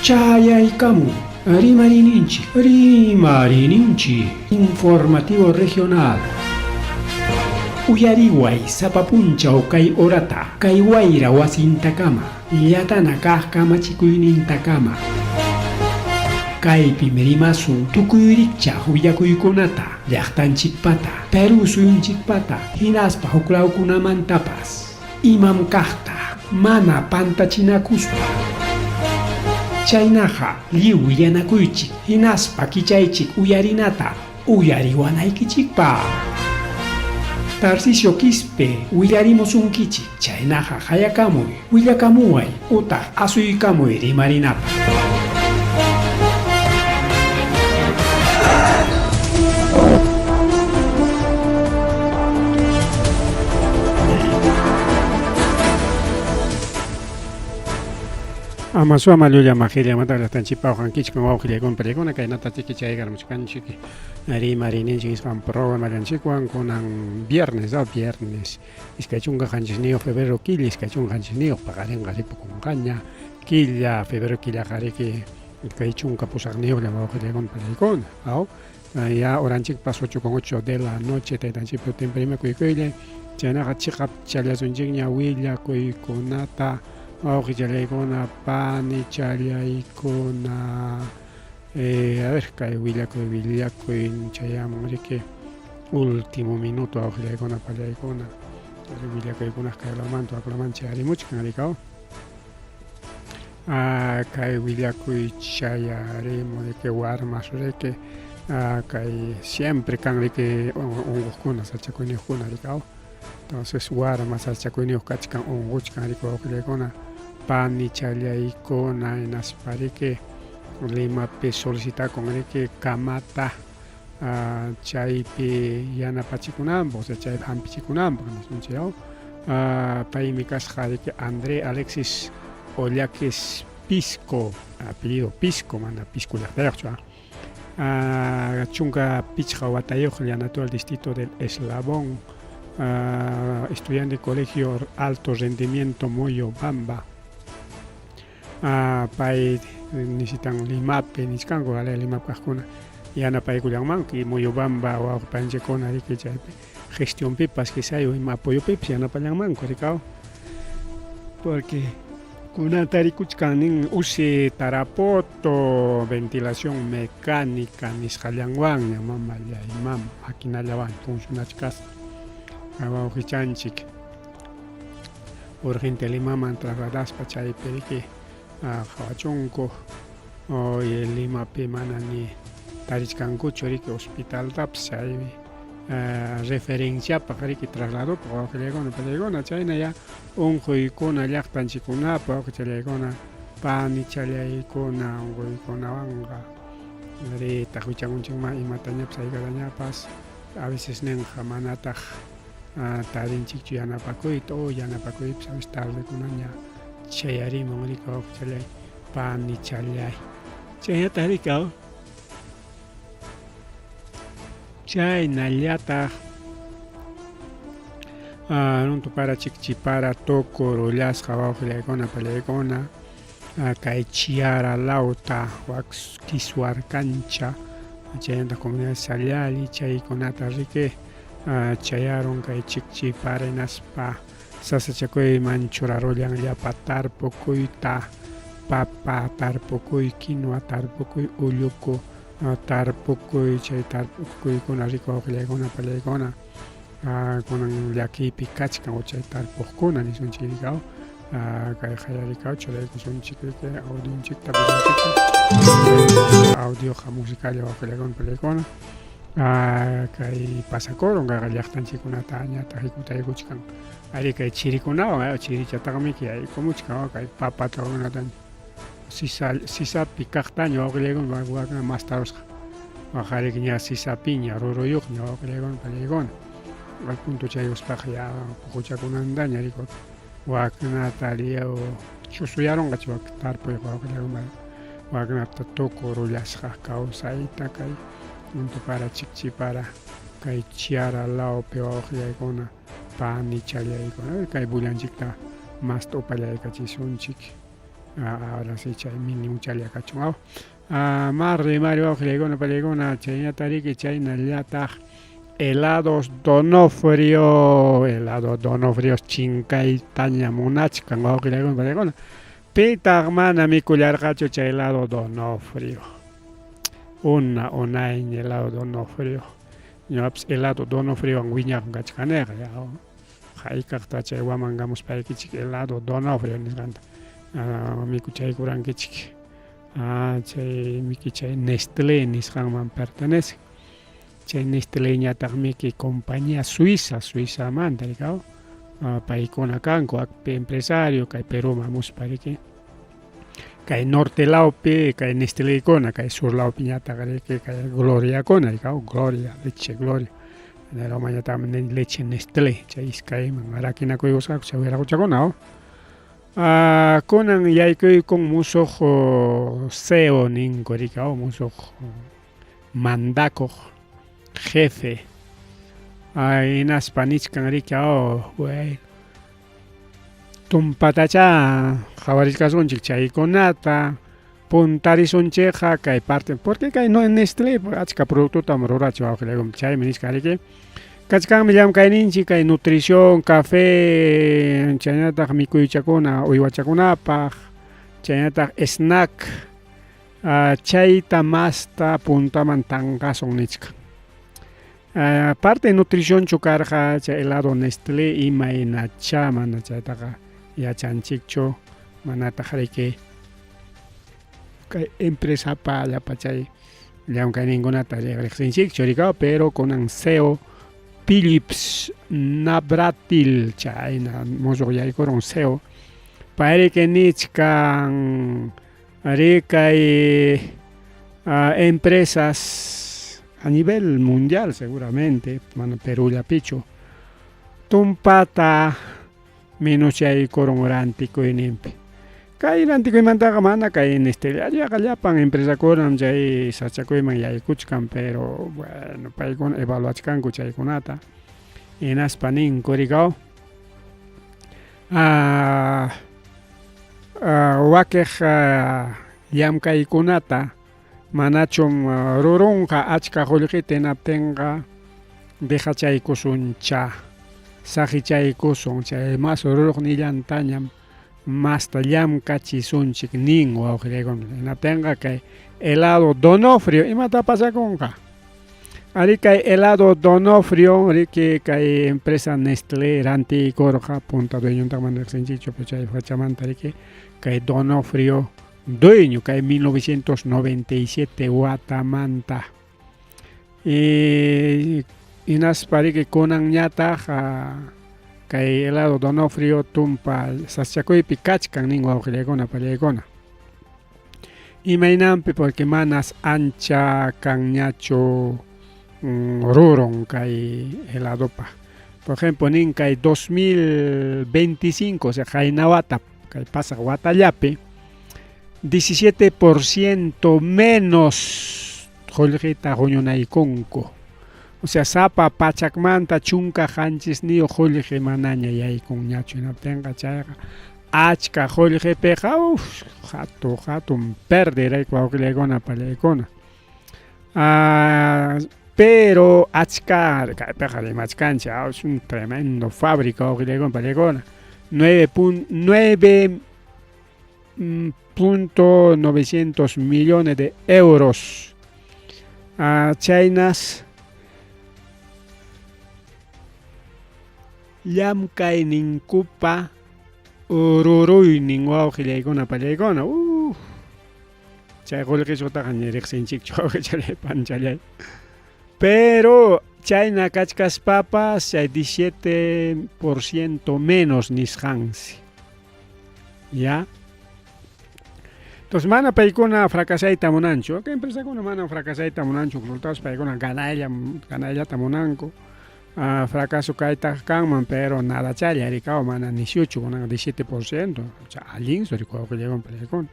Chayaykamun Rimariyninchik, Rimariyninchik, Informativo Regional. Uyariway sapa punchaw kay horata, kay wayra wasintakama, llatana kaq kamachikuynintakama. Kaypim rimasun tukuy rikchaq willakuykunata, llaqtanchikpata, Perú suyunchikpata, hinaspa huklawkunamantapas. Imam kaqta mana pantachinakuspa. Chaynaqa lliw willanakuychik hinaspa kichaychik uyarinata uyariwanaykichikpaq. Tarcisio Quispe willarimusunkichik, chaynaqa qayakamuy, willakamuway utaq asuykamuy rimarinapaq. Ama suama llulla majilla mata llaqtanchikpa uqankichik wawqillaykuna pallaykuna kaynata chiki chaykarmuchkanchik rimarininchik nisqan programallanchikwan kunan viernes a viernes 27 febrero killa 27 paqarinqa ripukunqaña killa febrero killaqa riki 28 wawqillaykuna pallaykuna aw ya horanchikpas 8 con 8 de la noche taytanchikpa sutinpi rimakuykuyllay chaynaqa chiqap challasunchikña willakuykunata wawqichallaykuna panichallaykuna eh, a ver kay willakuy willakuy chayamun riki último minuto wawqillaykuna pallaykuna willakuykunaq kaylawmanta waklaman chayarimuchkan rikaw Ah, kay willakuy chayarimun riki warmas riki ah, kay siempre kan riki unquqkuna sachakuyniyuqkuna rikaw entonces warma sachakuyniyuq kachkan unquchkan riki wawqillaykuna panichallaykuna hinaspa riki Limapi solicitakun riki kamata ah, chaypi yanapachikunanpaq o sea chaypi hampichikunanpaq nisunchik aw ah, paymi kasqa riki André Alexis Ollaques Pisco apellido Pisco mana Pisco llaqtayuqchu ah, 15 watayuqlla natural distrito del Eslabón estudiante colegio alto rendimiento Moyobamba pay nisitan Limapi nichkanku ale Limapi kaqkuna yanapaykullanmanku y Moyobamba wawqi panchikuna riki chaypi gestionpipas quizá ima apoyopipas yanapallanmanku rikaw porque kunan tarikuchkan nin usi Tarapoto ventilación mecánica nisqallanwanña mamallay mama maquinallawan funcionachkasqa wawqichanchik urgente Limaman trasladaspa chaypi riki qhawachunku Limapi mana ni tarichkankuchu riki hospitaltapas chaymi referenciapaq riki trasladopaq wawqillaykuna pallaykuna chayna ya unquykuna llaqtanchikkunapa wawqichallaykuna panichallaykuna unquykunawanqa ritaq wichakunchikman imatañapas haykatañapas a veces ninqa manataq tarinchikchu yanapakuyta o yanapakuypas a veces tardekunaña chayarimun riki wawqichallay panichallay chaynataq riki chaynallataq runtu para chikchipara tukurullasqa wawqillaykuna pallaykuna kay Chiara Lauta wak Kiswarkancha chaynataq comunidad Sallali chaykunata riki chayarun kay chikchipara hinaspa sasachakuyman churarullan llapa tarpukuyta papa tarpukuy quinua tarpukuy ulluku tarpukuy chay tarpukuykuna riku wawqillaykuna pallaykuna kunan llakiypi kachkan o chay tarpuqkuna nisunchik rikaw kay qallarikaw churaykusunchik riki audionchikta videonchikta audioqa musicalla wawqillaykuna pallaykuna kay pasakurun kayqa llaqtanchikkunata ñataq hikutaykuchkan ari kay chirikunawan chirichataqmi yaykumuchkan kay papata kunata sisa sisapi kaqtaña wawqillaykuna wakna mastarusqa waqariki ña sisapiña ruruyuqña wawqillaykuna pallaykuna al punto chayuspaqa ya puquchakunantaña riku waknata lliw chusuyarunqa chay wak tarpuyqa wawqillaykuna waknata tukurullasqa kawsayta kay para chikchipara kay Chiara lawpi wawqillaykuna panichallaykuna kay bullanchikta masta upallaykachisunchik. Ahora sí chay mínimochalla kachun aw. Mar rimari wawqillaykuna pallaykuna chaynata riki chaynallataq helados Donofrio, helado Donofrio chinkaytaña munachkan wawqillaykuna pallaykuna. Pitaq mana mikullarqachu chay helado Donofrio. Una unayña helado Donofrio. Ñuqapas helado Donofriowan wiñaqmi kachkaniqa. Hayk'aqta chay wamankamuspaykichik helado Donofrio nisqanta mikuchaykurankichik. Chay miki chay Nestlé nisqanman pertenece. Chay Nestléñataq miki compañía suiza, Suizamanta rikaw. Paykuna kanku akpi empresario kay Perúman hamuspa riki. Kay norte lawpi kay Nestlékuna, kay sur lawpiñataq riki kay Gloriakuna rikaw, Gloria, leche Gloria. Romañataqmi leche Nestlé, chay iskayman rakinakuykusqaku chay wiraquchakuna. Kunan yaykuykun musuq CEO ninku rikaw, musuq mandakuq jefe. Hinaspa nichkan rikaw, bueno, tumpatachá qhawarichkasunchik chaykunata, puntarisunchikqa kay parte, porque kay Nestlé achka productotam rurachin wawqillaykuna, chaymi nichkan riki. Kachkanmi llamkayninchik kay nutrición, café, chaynataq mikuychakuna uywachakunapaq, chaynataq snack, chayta masta puntaman tanqasun nichkan. Parte nutricionchu karqa chay helado Nestlé imaynachá mana chaytaqa yachanchikchu, manataq riki kay empresapa llapa chay llamkayninkunata riqsinchikchu rikaw, pero kunan CEO Philips Navratil chayna musuq yaykurun CEO payriki nichkan rikay empresas a nivel mundial seguramente, mana Perúllapichu, tumpata menuchaykurun rantikuyninpi. Kay rantikuymantaqa mana kay Nestlé yaqa llapan empresakunam chay sachakuyman yaykuchkan, pero bueno, paykuna evaluachkanku chaykunata. Hinaspa ninku rikaw, wakiq llamkaykunata manachum rurunqa achka qullqita hinaptinqa dejachaykusuncha, saqichaykusun chay mas ruruqnillantañam masta llamkachisunchik nin wawqillaykuna. Hinaptinqa kay helado Donofrio imata pasakunqa. Ari kay helado Donofrio riki kay empresa Nestlé rantiykurqa punta dueñontaq mana riqsinchikchu, pero chay fachamanta riki kay Donofrio dueño kay 1997 watamanta. Hinaspa riki kunanñataq kay helado Donofrio tumpa sasachakuypi kachkan nin wawqillaykuna pallaykuna. Imaynanpi porque manas ancha kanñachu rurun kay heladopa. Por ejemplo, nin kay 2025, o sea, qayna wata, kay pasaq watallapi 17% menos qullqita huñunaykunku. O sea, sapa pachakmanta 17 qullqi manaña yaykunñachu hinaptinqa chayqa achka qullqipiqa uf, hatu hatun perderayku wawqillaykuna pallaykuna. Pero achka kaypiqa rimachkanchik, es un tremendo fábrica wawqillaykuna pallaykuna. 9.900 millones de euros. Chaynas llamkayninkupa ruruynin wawqillaykuna pallaykuna. Chay qullqisutaqa ña riqsinchikchu wawqichalay panchalay. Pero chayna kachkaspapas chay 17% menos nisqansi. Ya. Entonces mana paykuna fracasayta munanchu. Kay empresakuna mana fracasayta munanchu, resultados paykuna ganayllata munanku. Fracaso kaytaq kanman, pero nada challa rikaw mana nisyuchu kunan 17%, o sea, allinsu riki wawqillaykuna pallaykuna.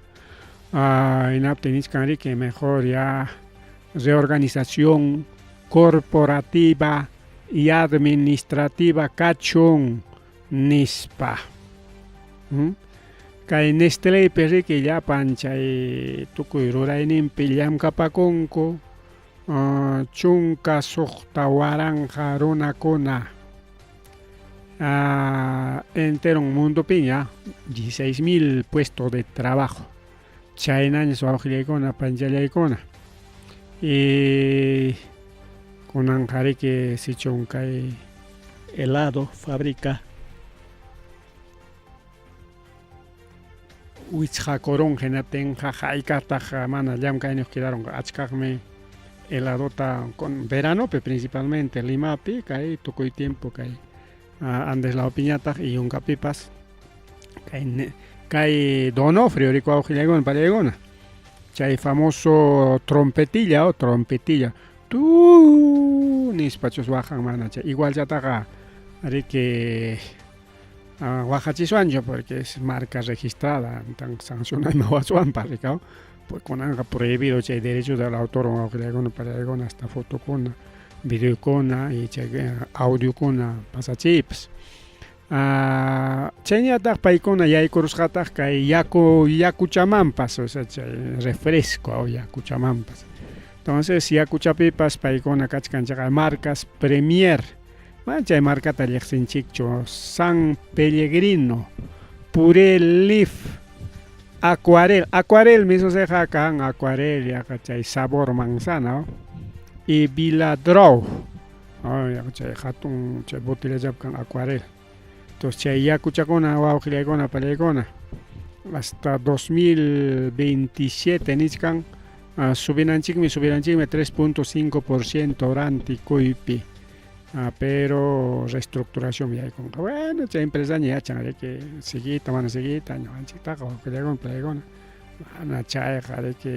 Hinaptin nichkan riki mejor ya reorganización corporativa y administrativa kachun nispa. Kay Nestlépi riki llapan chay tukuy rurayninpi llamkapakunku 16,000 runakuna enteron mundopiña 16,000 puestos de trabajo chaynañas wawqillaykuna panchallaykuna y kunanqa riki sichun kay helado fábrica wichqakurun hinaptinqa hayk'aqtaq mana llamk'ayniyuq quedarunqa achkaqmi heladota con veranopi principalmente Limapi kay tukuy tiempo kay Andes lawpiñataq y yunkapipas kay kay Donofrio riku wawqillaykuna pallaykuna chay famoso trompetilla o trompetilla tu nispachus waqan mana chay igualllataqa riki waqachiswanchu porque es marca registrada tan sancionayman waswanpas rikaw pues kunanqa prohibido chay derecho del autor wawqillaykuna pallaykuna hasta fotokuna videokuna y chay audiokuna pasachiypas chayñataq paykuna yaykurusqataq kay yaku yakuchamanpas o sea chay refresco o yakuchamanpas entonces yakuchapipas paykuna kachkan chayqa marcas Premier mana chay marcata riqsinchikchu San Pellegrino Puré Leaf Acuarel Acuarel mismo seqa kan Acuarel yaqa chay sabor manzana y Viladrow chay hatun chay botellachapi kan Acuarel entonces chay yakuchakuna wawqillaykuna pallaykuna hasta 2027 nichkan subinanchikmi subinanchikmi 3.5% rantikuypi pero reestructuración yaykunqa bueno chay empresaña yachan riki siguita mana siguita ñuqanchiktaqa wawqillaykuna pallaykuna mana chayqa riki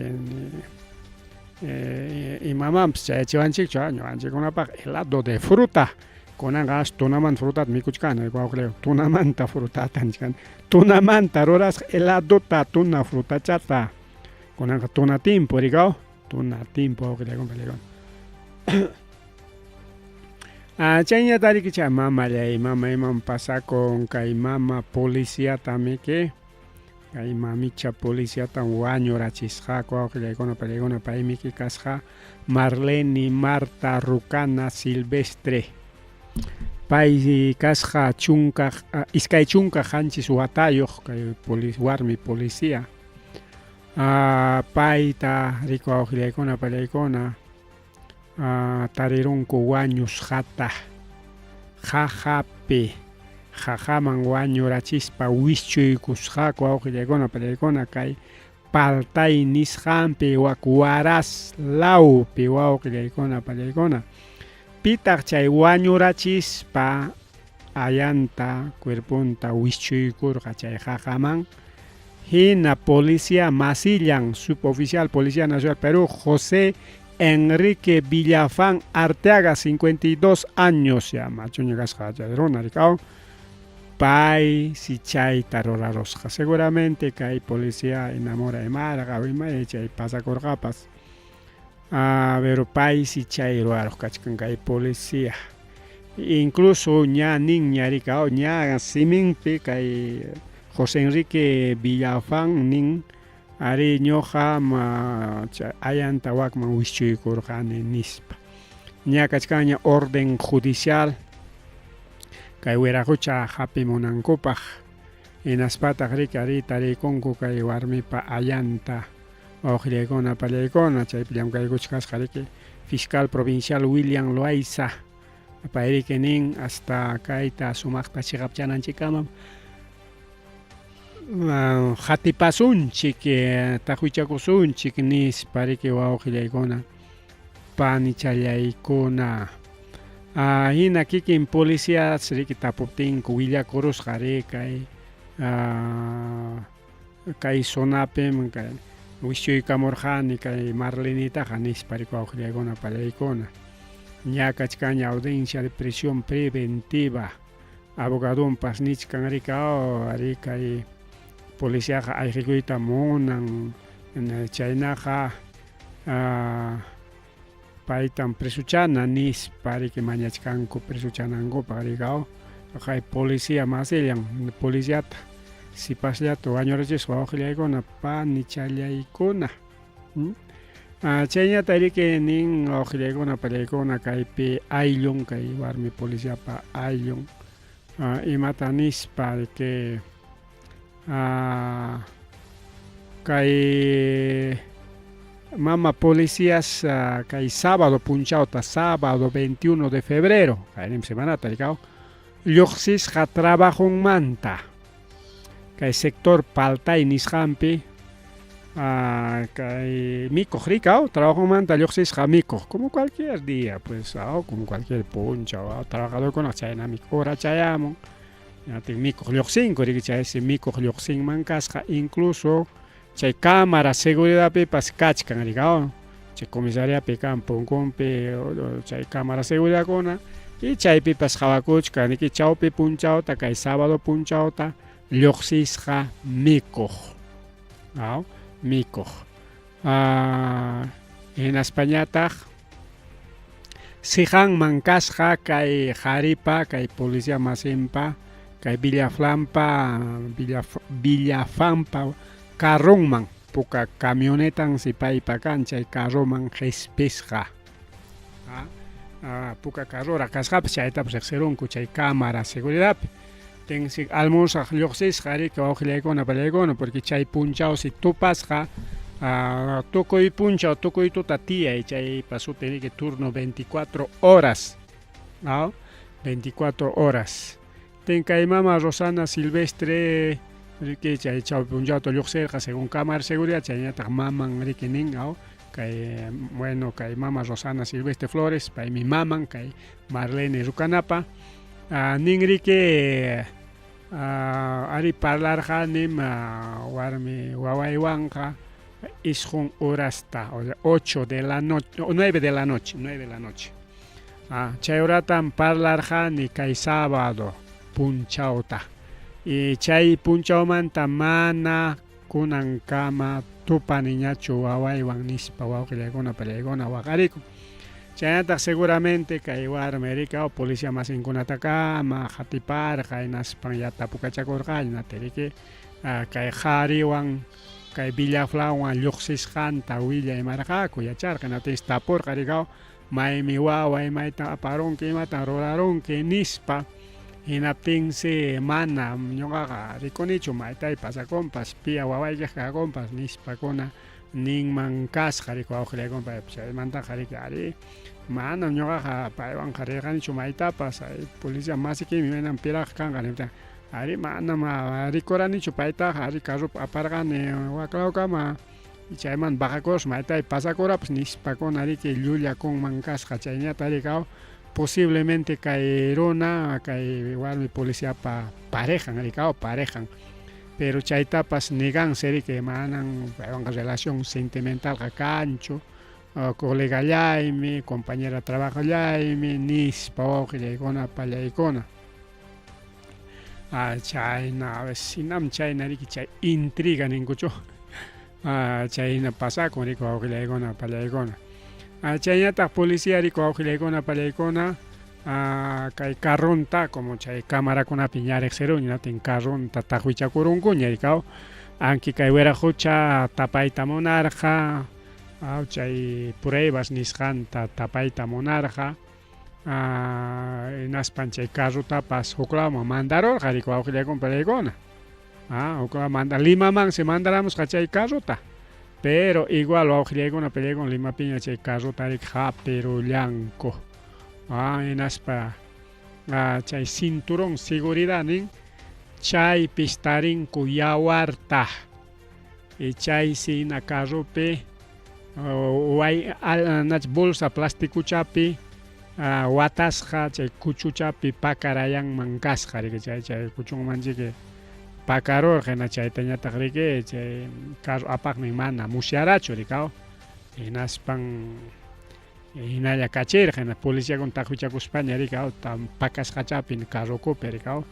imamanpas chayachiwanchikchu ñuqanchikkunapaq helado de fruta kunanqa as tunamanta frutata mikuchkani wawqillaykuna tunamanta frutata nichkani tunamanta rurasqa heladota tuna frutachata kunanqa tuna timpu rikaw tuna timpu wawqillaykuna pallaykuna chayñata riki chay mamallay mama imam pasakun kay mama policiatamiki kay mamicha policiatam wañurachisqaku wawqillaykuna pallaykuna paymiki kasqa Marlene Marta Rucana Silvestre pay kasqa chunka 27 watayuq kay warmi policía payta riku wawqillaykuna pallaykuna tarirunku wañusqata qaqapi qaqaman wañurachispa wischuykusqaku wawqillaykuna pallaykuna kay Paltay nisqanpi wak Huaraz lawpi wawqillaykuna pallaykuna pitaq chay wañurachispa ayanta cuerponta wischuykurqa chay qaqaman hina policía masillan suboficial Policía Nacional Perú José Enrique Villafán Arteaga 52 años ya machuña kasqa chay runa rikaw pay si chayta rurarusqa seguramente kay policía enamora imarqa ima chay pasakurqapas pero pay si chay ruraruq kachkan kay policía incluso ña ninña rikaw ña siminpi kay José Enrique Villafán nin ari ñuqa ayanta wakman wischuykurqani nispa ña kachkanña orden judicial kay wiraqucha hapimunankupaq hinaspataq riki ari tarikunku kay warmipa ayanta wawqillaykuna pallaykuna chaypi llamkaykuchkasqa riki fiscal provincial William Loaiza pay riki nin hasta kayta sumaqta chiqapchananchikkamam qatipasunchik taqwichakusunchik nispa riki wawqillaykuna panichallaykuna hina kikin policías riki tapuptinku willakurusqa ri kay kay zonapim kay wischuykamurqani kay Marlenitaqa nispa riki wawqillaykuna pallaykuna ña kachkanña audiencia de prisión preventiva abogadonpas nichkan rika ari kay policiaqa ayqikuyta munan chaynaqa paytam presuchana nispa riki mañachkanku presuchanankupaq rikaw kay policía masillan policiata Sipasllata wañurachisqa wawqillaykuna, panichallaykuna. Chayñata riki nin wawqillaykuna, pallaykuna kaypi ayllun, kay warmi policiapa ayllun imata nispa riki kay mama policías kay sábado punchawta, sábado 21 de febrero, kaynim semanata rikaw, lluqsisqa trabajonmanta kay sector Paltay nisqanpi kay mikuq rikaw, trabajonmanta lluqsisqa mikuq, como cualquier día, pues, como cualquier punchaw, trabajadorkunaq chaynami hora chayamun, ñatin mikuq lluqsinku riki, chaysi mikuq lluqsinman kasqa, incluso chay cámara seguridadpipas kachkan rikaw, chay comisariapi kan punkunpi chay cámara seguridadkuna, y chaypipas qhawakuchkan riki chawpi punchawta kay sábado punchawta lluqsisqa mikuq, mikuq. Hinaspañataq siqanman kasqa kay qharipa, kay policía masinpa, kay Villaflampa, Villafanpa carronman, puka camionetan si paypa kan chay carroman qispisqa. Puka carrora kasqapas chaytapas riqsirunku chay cámara seguridadpi. Tensi almursaq lluqsisqa riki wawqillaykuna pallaykuna, porque chay punchawsi tupasqa tukuy punchaw tukuy tuta tiyay chaypa sutin riki turno 24 horas. 24 horas. Ten kay mama Rosana Silvestre riki chay chawpi punchawta lluqsirqa según cámara seguridad, chayñataq maman riki nin, kay bueno kay mama Rosana Silvestre Flores, paymi maman kay Marlene Rucanapa, nin riki ari parlarqanim warmi wawaywanqa isqun horasta, o sea, 8 de la noche, 9 de la noche, 9 de la noche. Chay horatam parlarqani kay sábado punchawta. Y chay punchawmanta mana kunankama tupaniñachu wawaywan nispa wawqillaykuna pallaykuna waqarikun. Chaynataq seguramente kay warmi rika policía masinkunatakama qatiparqa hinaspan ya tapukachakurqaña riki kay qhariwan kay Villaflanwan lluqsisqanta willaymarqaku yacharqa hinaptinsi tapurqa rikaw maymi waway maytan aparunki imatan rurarunki nispa, hinaptinsi mana ñuqaqa rikunichu maytay pasakunpas piya wawaykiq kakunpas nispakuna ninman kasqa riki wawqillaykunpa chaymantaqa riki ari manam ñuqaqa paywanqa rirqanichu maytapas ay policía masikimi imaynam piraq kanqa niptin ari manam rikuranichu paytaqa ari carropi aparqani waklawkama chaymanta bajakurus maytay pasakurapas nispakuna riki llullakunman kasqa chayñata rikaw posiblemente kay runa kay warmi policiapa parejan rikaw parejan, pero chaytapas neganse riki manan paywanqa relación sentimentalqa kanchu, colegallaymi, compañera trabajallaymi nispa wawqillaykuna pallaykuna. Chayna a veces hinam chayna riki chay intriga ninkuchu, chayna pasakun riki wawqillaykuna pallaykuna. Chayñataq policía riki wawqillaykuna pallaykuna kay carronta como chay camarakunapi ña riqsirun hinaptin carronta taqwichakurunkuña rikaw, anki kay wiraqucha tapayta munarqa, chay pruebas nisqanta tapayta munarqa, hinaspan chay carrotapas huklawman mandarurqa riki wawqillaykuna pallaykuna. Huklaw manda Limamansi mandaramusqa chay carrota, pero igual wawqillaykuna pallaykuna Limapiña chay carrota riki hapirullanku. Hinaspa chay cinturón seguridad nin chaypis tarinku yawarta, y chaysi hina carropi bolsa plastikuchapi watasqa chay kuchuchapi pakarayanman kasqa riki chay chay kuchunman chiki pakarurqa hina chaytañataq riki chay carro apaqnin mana musyarachu rikaw, hinaspan hinalla kachirqa hina policiakuna taqwichakuspaña rikaw pakasqachapi carrokupi rikaw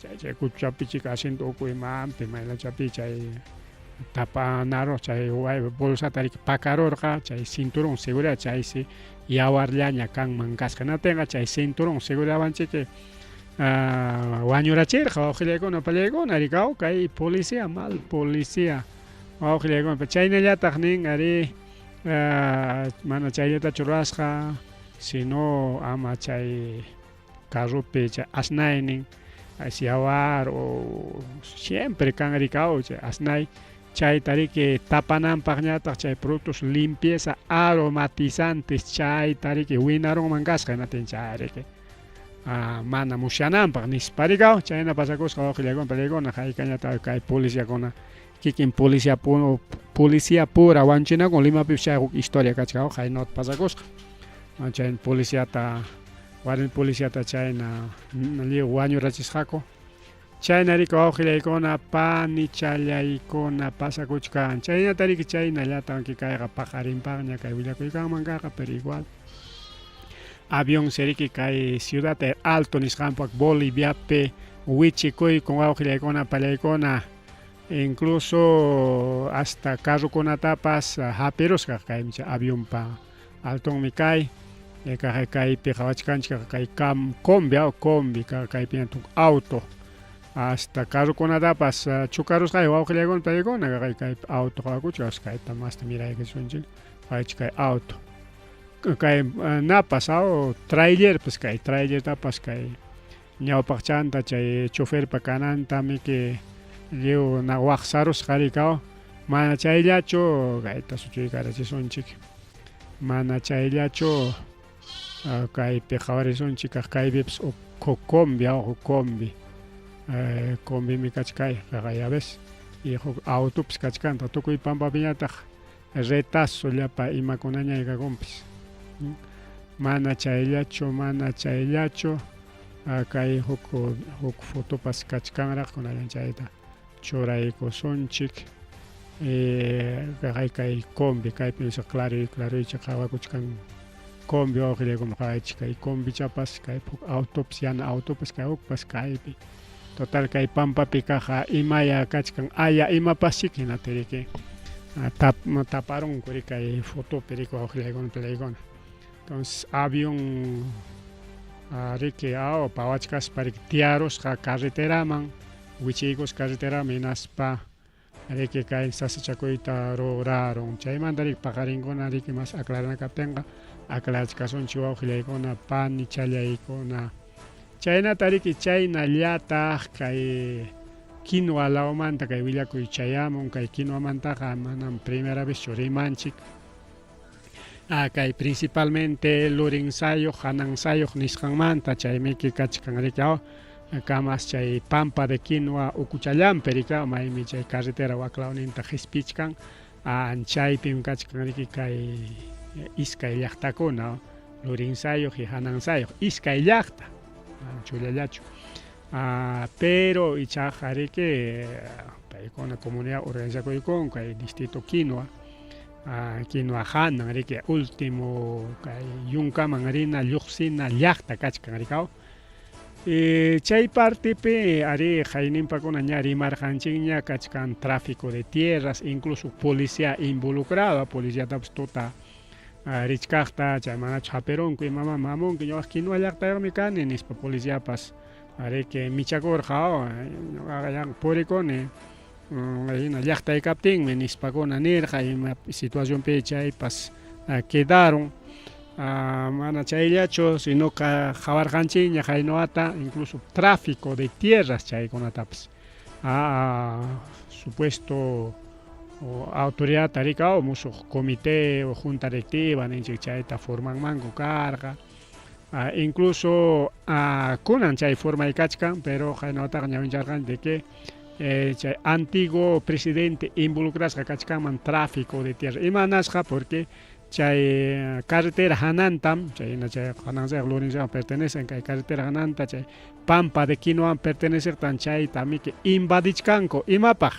chay chay kuchuchapi chika asiento uku imanpi maylachapi chay tapanaruq chay bolsata riki pakarurqa chay cinturón seguridad chaysi yawarllaña kanman kasqa, hinaptinqa chay cinturón seguridadwan chiki Wañurachirqa wawqillaykuna pallaykuna rikaw kay policía mal policía wawqillaykuna chaynallataq nin ari mana chayllatachu ruwasqa sino ama chay carropi chay asnaynin yawar o siempre kan rikaw chay asnay chayta riki tapananpaqñataq chay productos limpieza aromatizantes chayta riki winarunman kasqa imatin chay riki mana musyananpaq nispa rikaw chayna pasakusqa wawqillaykuna pallaykuna haykañataq kay policiakuna kikin policia policia pura wanchinakun Limapipis chay huk historia kachkan haynata pasakusqa chay policiata warmi policiata chayna lliw wañurachisqaku chayna riki wawqillaykuna panichallaykuna pasakuchkan chaynata riki chaynallata kayqa paqarinpaqña kay willakuykanman karqa pero igual avión seriki kay Ciudad El Alto nisqanpaq Boliviapi wichikuykun wawqillaykuna pallaykuna incluso hasta carrokunatapas hapirusqa kay avionpa altonmi kay kaypi qhawachkanchik kay combi combi kaypi auto hasta carrokunatapas chukarusqa wawqillaykuna pallaykuna kay auto qhawakuchkan kayta masta miraykasunchik kay auto kay napas trailerpas kay trailertapas kay ñawpaqchanta chay choferpa kananta miki lliw waqsarusqa rikaw mana chayllachu kayta suchuykarachisunchik mana chayllachu kaypi qhawarisunchik kaypipas huk combi huk combi combimi kachkay ya ves y huk autopis kachkanta tukuy pampapiñataq retazo llapa imakunaña kakunpis mana chayllachu mana chayllachu kay huk huk fotopas kachkanraq kunallan chayta churaykusunchik kay kay combi kaypi claro claroycha qhawakuchkan combi wawqillaykuna qhawaychik kay combichapas kay huk autopas yana autopas kay hukpas kaypi total kay pampapi kaq imaya kachkan aya imapaschik hinata riki taparunku kay fotopi riki wawqillaykuna pallaykuna entonces avión riki pawachkaspa riki tiyarusqa carreteraman wichiykusqa carreteraman hinaspa riki kay sasachakuyta rurarun chaymanta riki paqarinkuna riki mas aclarana kaptinqa aclarachkasunchik wawqillaykuna panichallaykuna chaynata riki chaynallataq kay quinua lawmanta kay willakuy chayamun kay quinuamantaqa manam primera vezchu rimanchik kay principalmente Lurinsayuq Hanansayuq nisqanmanta chaymiki kachkan riki kamas chay pampa de quinua ukuchallanpi riki maymi chay carretera waklawninta qispichkan chaypim kachkan riki kay iskay llaqtakuna Lurinsayuq y Hanansayuq iskay llaqta chullallachu pero ichaqa riki paykuna comunidad organizakuykunku kay distrito Quinua Quinua hanan riki último kay yunkaman rina lluqsina llaqta kachkan rikaw chay partepi ari qayninpakuna ña rimarqanchikña kachkan tráfico de tierras incluso policía involucrada policiatapas tuta richkaqta chay manachu hapirunku imamam hamunki ñuqaqa quinua llaqtayuqmi kani nispa policiapas riki michakurqa ñuqaqa purikuni hina llaqtay kaptinmi nispakuna nirqa ima situacionpi chaypas quedaron mana chayllachu sino qhawarqanchikña qaynuata incluso tráfico de tierras chaykunatapas supuesto autoridad rikaw musuq comité o junta directiva ninchik chayta formanmanku karqa incluso kunan chay formay kachkan pero qaynawataqa ñawincharqanchik de que chay antiguo presidente involucrasqa kachkanman tráfico de tierra imanasqa porque chay carretera hanantam chayna chay Hanansayuq Lurinsayuq pertenecen kay carretera hananta chay pampa de Quinoan perteneceqtan chayta miki invadichkanku imapaq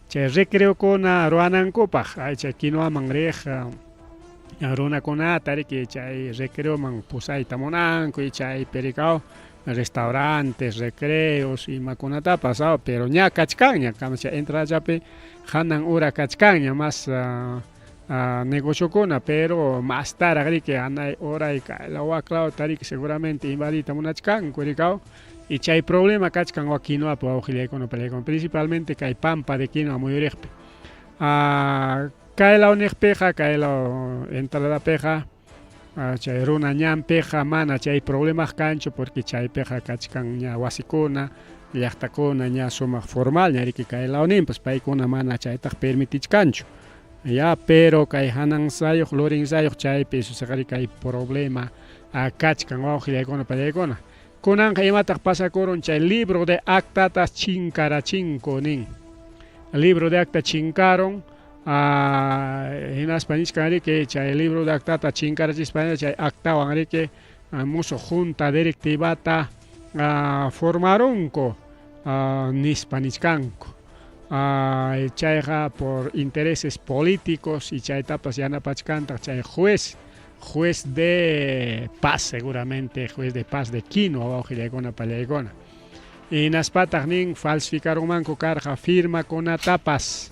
chay recreokuna ruwanankupaq ay chay Quinoaman riq runakunata riki chay recreoman pusayta munanku y chaypi rikaw restaurantes, recreos imakunatapas pero ña kachkanña chay entradachapi hanan ura kachkanña mas. Negociokuna, pero mastaraq riki hanay uray kaylaw waklawta riki seguramente invadiyta munachkanku rikaw y chay problema kachkan wak quinoapi wawqillaykuna palaykuna principalmente kay pampa de quinoa muyuriqpi. Kaylaw niqpiqa kaylaw entradapiqa chay runa ñanpiqa mana chay problemaq kanchu porque chaypiqa kachkan ña wasikuna llaqtakuna ña sumaq formal ña riki kaylawninpas paykuna mana chaytaq permitichkanchu. Ya, pero kay hanansayuq lurinsayuq chaypi sucederqa kay problema kachkan wawqillaykuna pallaykuna. Kunanqa imataq pasakurun chay libro de actatas chinkarachinku nin. Libro de acta chinkarun hinaspa nichkan riki chay libro de actata chinkarachispa chay actawan riki musuq junta directivata formarunku nispa nichkanku. Chayqa por intereses políticos y chaytapas yanapachkantaq chay juez, juez de paz seguramente, juez de paz de quinua wawqillaykuna pallaykuna. Hinaspataq nin falsificarunmanku karqa firmakunatapas.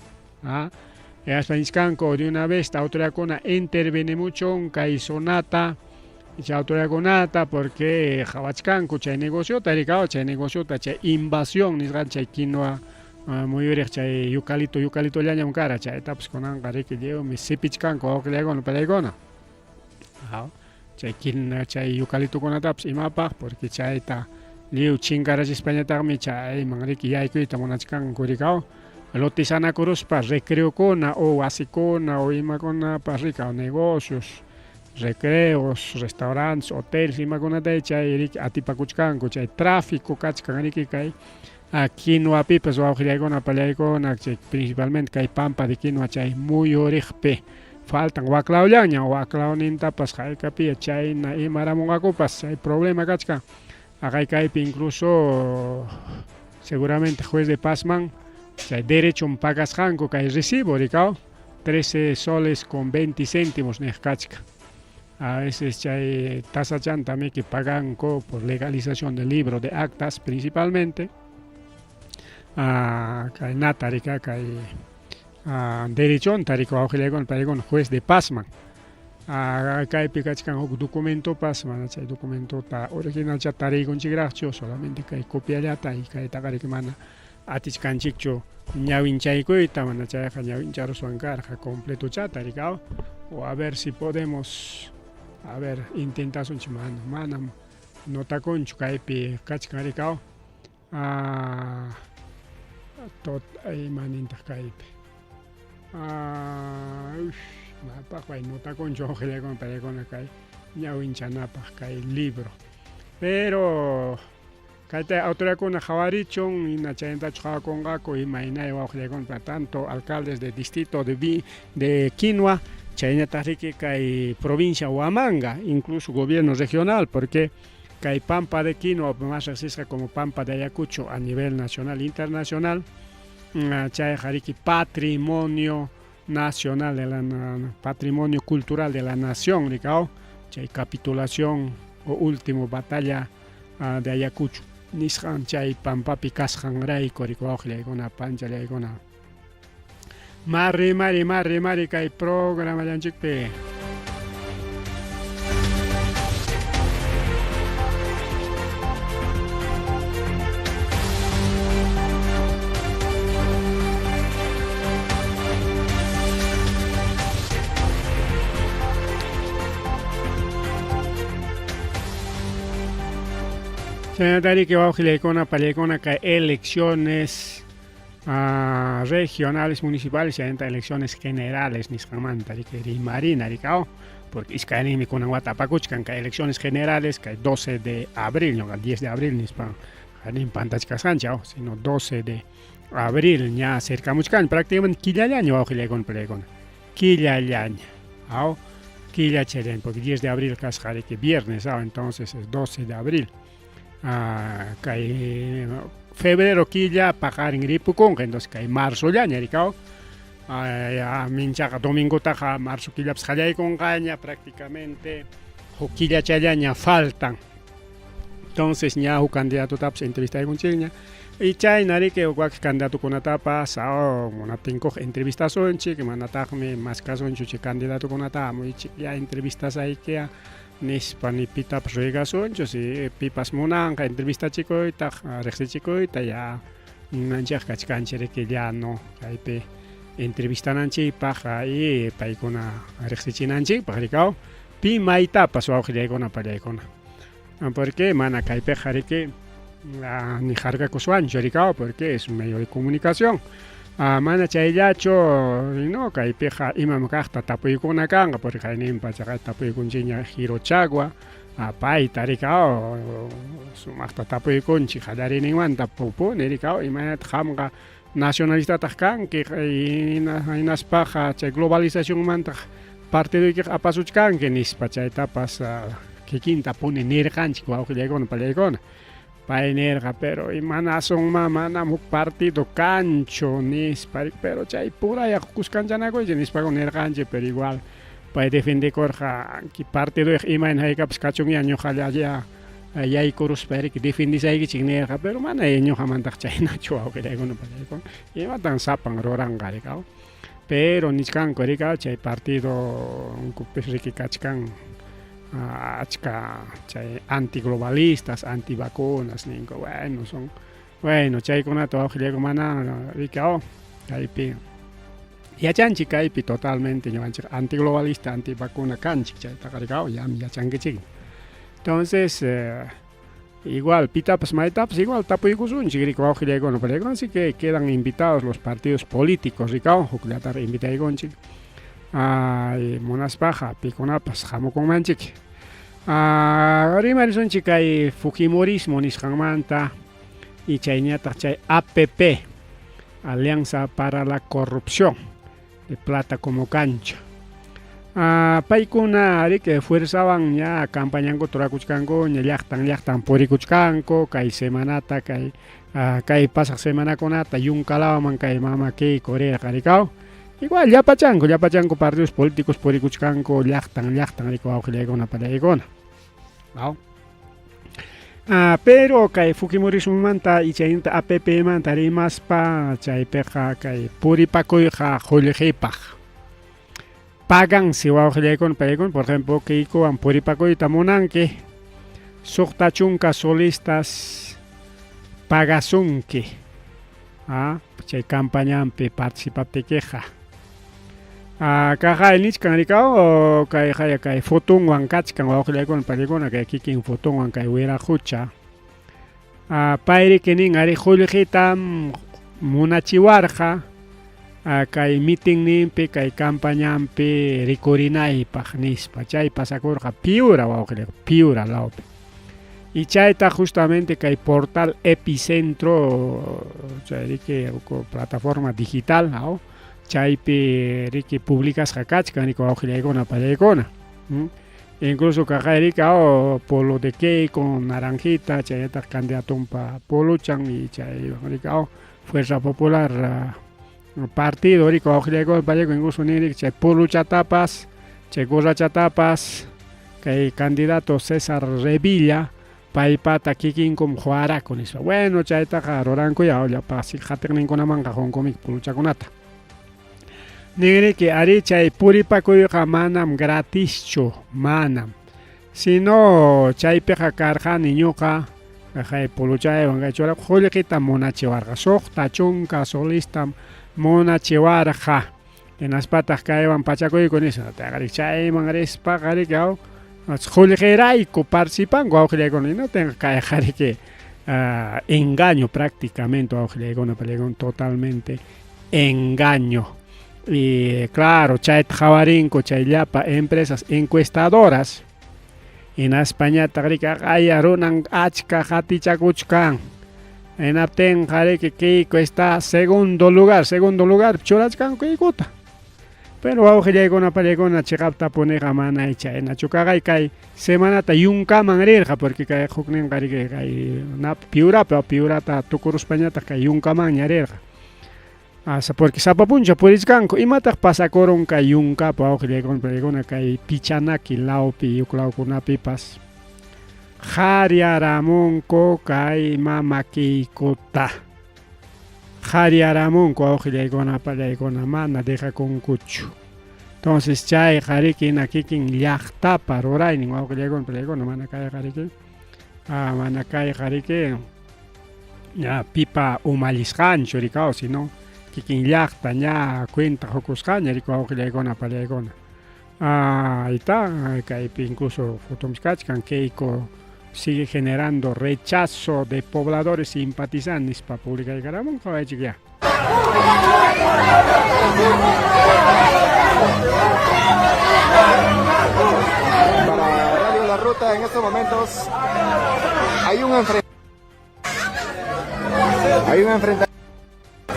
Hinaspa nichkanku de una vez autoridadkuna intervenimuchun kay zonata chay autoridadkunata porque qhawachkanku chay negociota rikaw chay negociota chay invasión nisqan chay quinoa muyuriq chay yucalito yucalitollañam kara chaytapas kunanqa riki lliwmi sipichkanku wawqillaykuna pallaykuna. Chay chay yucalitokunatapas imapaq porque chayta lliw chinkarachispañataqmi chayman riki yaykuyta munachkanku rikaw lotisanakuruspa recreokuna o wasikuna o imakunapas rikaw negocios recreos, restaurantes, hoteles imakunata chay riki atipakuchkanku chay tráfico kachkan riki kay quinoapipas wawqillaykuna pallaykuna chay principalmente kay pampa de quinoa chay muyuriqpi faltan waklawllaña waklawnintapas haykapiya chayna imaramunqakupas chay problema kachkan aqay kaypi incluso seguramente juez de pazman chay derechom pagasqanku kay recibo rikaw 13 soles con 20 céntimos niq kachkan. A veces chay tasachanta miki paganku por legalización del libro de actas principalmente. Kay nata rika kay derechonta rika wawqillaykuna paykuna juez de pazman. Kaypi kachkan huk documentopas mana chay documentota originalcha tariykunchikraqchu solamente kay copiallata y kaytaqa riki mana atichkanchikchu ñawinchaykuyta mana chayqa ñawincharuswan karqa completochata rikaw o a ver si podemos a ver intentasunchik mana manam notakunchu kaypi kachkan rikaw tot imanintaq kaypi mapaq notakunchu wawqillaykuna pallaykuna kay ñawinchanapaq kay libro pero kayta autoridadkuna qhawarichun hina chaymantachu qhawakunqaku imaynay wawqillaykuna tanto alcaldes de distrito de Quinua chaynataq riki kay provincia Huamanga incluso gobierno regional porque kay Pampa de Quinua más riqsisqa como Pampa de Ayacucho a nivel nacional e internacional chayqa riki patrimonio nacional de la patrimonio cultural de la nación rikaw chay capitulación o último batalla de Ayacucho nisqan chay pampapi kasqanrayku riki wawqillaykuna panchallaykuna. Mari mari mari mari kay programallanchikpi. Chaynatariki wawqillaykuna pallaykuna kay elecciones regionales, municipales chaynata elecciones generales nisqanmanta riki rimarina rikaw porque iskayninmi kunan wata apakuchkan kay elecciones generales kay 12 de abril ñuqa 10 de abril nispa hanin pantachkasqanchik sino 12 de abril ña acercamuchkan prácticamente killallaña wawqillaykuna pallaykuna killallaña aw killachallaña porque 10 de abril kasqa riki viernes entonces es 12 de abril. Kay febrero killa paqarin ripukunqa entonces kay marzollaña rikaw minchaqa domingotaqa marzo killapas qallaykunqaña prácticamente huk killachallaña faltan entonces ña huk candidatotapas entrevistaykunchikña Y chayna riki wakin candidatokunatapas munaptinkuqa entrevistasunchik, manataqmi maskasunchu chay candidatokunata hamuychik ya entrevistasaykiya nispa ni pitapas ruegasunchu, si pipas munanqa entrevistachikuytaq riqsichikuyta ya ñuqanchikqa kachkanchik riki llano kaypi entrevistananchikpaq y paykuna riqsichinanchikpaq rikaw pi maytapas wawqillaykuna pallaykuna. Porque mana kaypiqa riki ni harkakuswanchu rikaw porque es un medio de comunicación. Mana chayllachu no kaypiqa imam kaqta tapuykuna kanqa porque qayninpa chaqa tapuykunchikña Jirochagua payta rikaw sumaqta tapuykunchik qallariyninmanta pupuni rikaw imaynataq qamqa nacionalistataq kanki hinaspaqa chay globalizacionmantaq partidoykiqa apasuchkanki nispa chaytapas kikintapuni nirqanchik wawqillaykuna pallaykuna. Pay nirqa pero imanasunma manam huk partido kanchu nispa pero chay puraya kuskanchanakuychik nispa nirqanchik pero igual pay defendekurqa partidoyqa imayna haykapas kachunya ñuqallaya yaykuruspa riki defendesaykichik nirqa pero mana ñuqamantaq chaynachu wawqillaykuna pallaykuna imatan sapan ruranqa rikaw pero nichkanku rikaw chay partido unkupis riki kachkan achka chay antiglobalistas antivacunas ninku bueno son bueno chaykunata wawqillaykuna mana rikaw kaypi yachanchik kaypi totalmente ñuqanchik antiglobalista antivacuna kanchik chaytaqa rikaw yam yachankichik. Entonces igual pitapas maytapas igual tapuykusunchik riki wawqillaykuna pallaykuna así que quedan invitados los partidos políticos rikaw hukllataraq invitaykunchik munaspaqa pikunapas hamukunmanchik. Rimarisunchik kay fujimorismo nisqanmanta y chayñataq chay APP, Alianza para la Corrupción, de plata como cancha. Paykuna riki fuerzawan ña campañankuta rurakuchkanku ña llaqtan llaqtan purikuchkanku kay semanata kay kay pasaq semanakunata yunkalawaman kay mama Keiko rirqa rikaw igual llapachanku llapachanku partidos políticos purikuchkanku llaqtan llaqtan riki wawqillaykuna pallaykuna. Pero kay fujimorismomanta y chaynata APP manta rimaspa chaypiqa kay puripakuyqa qullqipaq pagansi wawqillaykuna pallaykuna por ejemplo Keikowan puripakuyta munanki 60 solistas pagasunki chay campañanpi participaptikiqa. Kaqay nichkan rikaw kay haya kay fotonwan kachkan wawqillaykuna pallaykuna kay kikin fotonwan kay wiraqucha. Pay riki nin ari qullqitam munachiwarqa kay mitinninpi kay campañanpi rikurinaypaq nispa chay pasakurqa Piura wawqillaykuna Piura lawpi. Y chayta justamente kay portal Epicentro chay riki plataforma digital chaypi riki publicasqa kachkan riki wawqillaykuna pallaykuna. Incluso kaqay riki polo de Keiko naranjita chaynataq candidatonpa poluchan y chay riki Fuerza Popular partido riki wawqillaykuna pallaykuna incluso nin riki chay poluchatapas chay gorrachatapas kay candidato César Revilla paypata kikinkum huaraku nispa bueno chaytaqa rurankuya llapa qatiqninkunamanqa qunkumik puluchakunata. Ninriki ari chay puripakuyqa manam gratischu manam sino chaypiqa karqani ñuqa kay puluchaywan kay churaku qullqitam munachiwarqa 60 solistam munachiwarqa hinaspataq kaywan pachakuyku nispa chayman rispaqa riki qullqirayku participanku wawqillaykuna hinaptinqa kayqa riki engaño prácticamente wawqillaykuna pallaykuna totalmente engaño. Y claro chayta qhawarinku chay llapa empresas encuestadoras hinaspañataq riki aya runan achka qatichakuchkan hinaptinqa riki Keiko está segundo lugar churachkanku Keikota. Pero wawqillaykuna pallaykuna chiqaptapuniqa mana chaynachu kaqay kay semanata yunkaman rirqa porque kay hukninqa riki kay Piurapi Piurata tukuruspañataq kay yunkamanña rirqa. Porque sapa puncha purichkanku imataq pasakurun kay yunkapa wawqillaykuna pallaykuna kay Pichanaki lawpi yuklawkunapipas qhariaramunku kay mama Keikota. Qhariyaramunku wawqillaykuna apallaykuna mana dejakunkuchu. Entonces chayqa riki hina kikin llaqtapa ruraynin wawqillaykuna apallaykuna mana kayqa riki ah, mana kayqa riki ña pipa umallisqanchu rikaw sino kikin llaqta ña cuenta qukusqaña riki wawqillaykuna apallaykuna. Ah, ahí está, kaypi incluso fotomis kachkan Keiko sigue generando rechazo de pobladores simpatizantes nispa publicaykaramun qawaychik ya. Para Radio La Ruta en estos momentos hay un enfrentamiento. Hay un enfrentamiento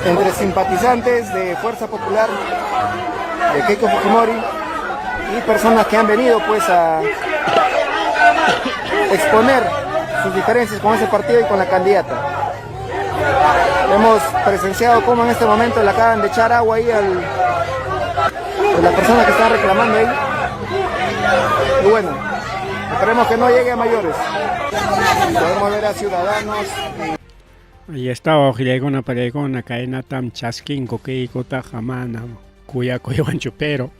entre simpatizantes de Fuerza Popular de Keiko Fujimori y personas que han venido pues a exponer sus diferencias con ese partido y con la candidata. Hemos presenciado cómo en este momento le acaban de echar agua ahí al, a la persona que está reclamando ahí. Y bueno, esperemos que no llegue a mayores. Podemos ver a ciudadanos. Ahí está, wawqillaykuna pallaykuna kaynatam chaskinku Keikutaqa mana kuyakuywanchu pero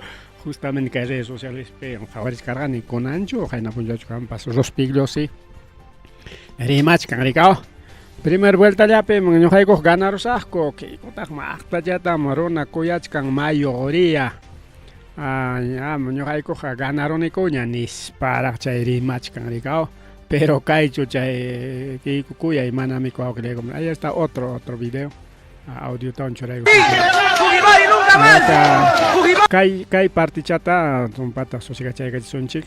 justamente kay redes socialespi qhawarichkarqani kunanchu qayna punchawchu kanpas Rospigliosi rimachkan rikaw primer vueltallapi ñuqaykuq ganarusaqku Keikutaq maqtallatam runa kuyachkan mayoría ñuqaykuqa ganarunikuña nisparaq chay rimachkan rikaw pero kaychu chay Keiko kuyay manami wawqillayku ahí está otro otro video audiotawan churayku Fujimori nunca más. Kay kay partichata tumpata sosigachaykachsunchik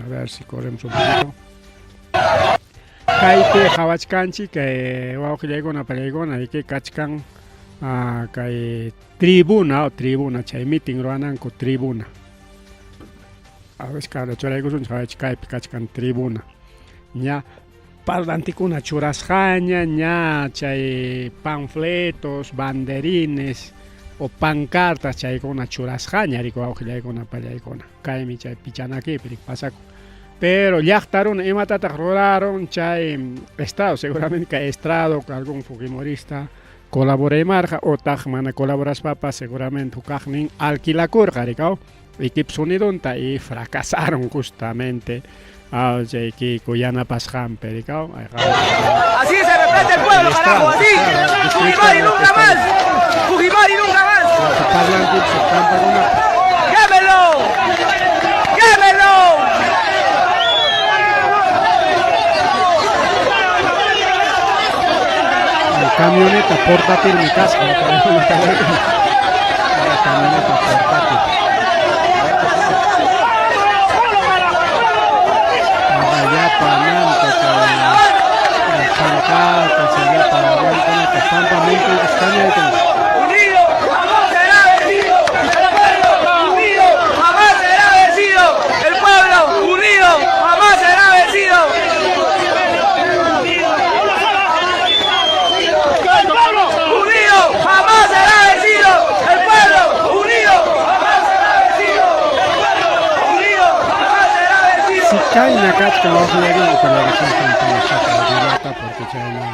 a ver si corremos un poquito kaypi qhawachkanchik kay wawqillaykuna pallaykuna riki kachkan kay tribuna o tribuna chay mitin ruwananku tribuna a ver kada churaykusunchik qhawachik kaypi kachkan tribuna ña parlantikuna churasqaña ña chay panfletos banderines o pancartas chaykuna churasqaña riki wawqillaykuna pallaykuna kaymi chay pichanakipi riki pasakun pero llaqta runa imatataq rurarun chay estrado seguramente kay estrado algún fujimorista colaboraymarqa utaq mana colaboraspapas seguramente hukaqnin alquilakurqa rikaw equipo sonidonta y fracasaron justamente chay Keiko yanapasqanpi rikaw. Así se respeta el pueblo, carajo, así. Fujimori nunca más. Fujimori nunca más. ¡Quémelo! ¡Quémelo! Camioneta portátil mi casa. La camioneta portátil. Llapa chay pancarta chay llapa ñankunata pampamunku kañaykan. Unido jamás será vencido. El pueblo unido jamás será vencido. El pueblo unido jamás será vencido. El pueblo unido jamás será vencido. El pueblo unido jamás será vencido. El pueblo unido jamás será vencido. Si kayna kachkan wawqillaykuna chata porque chayna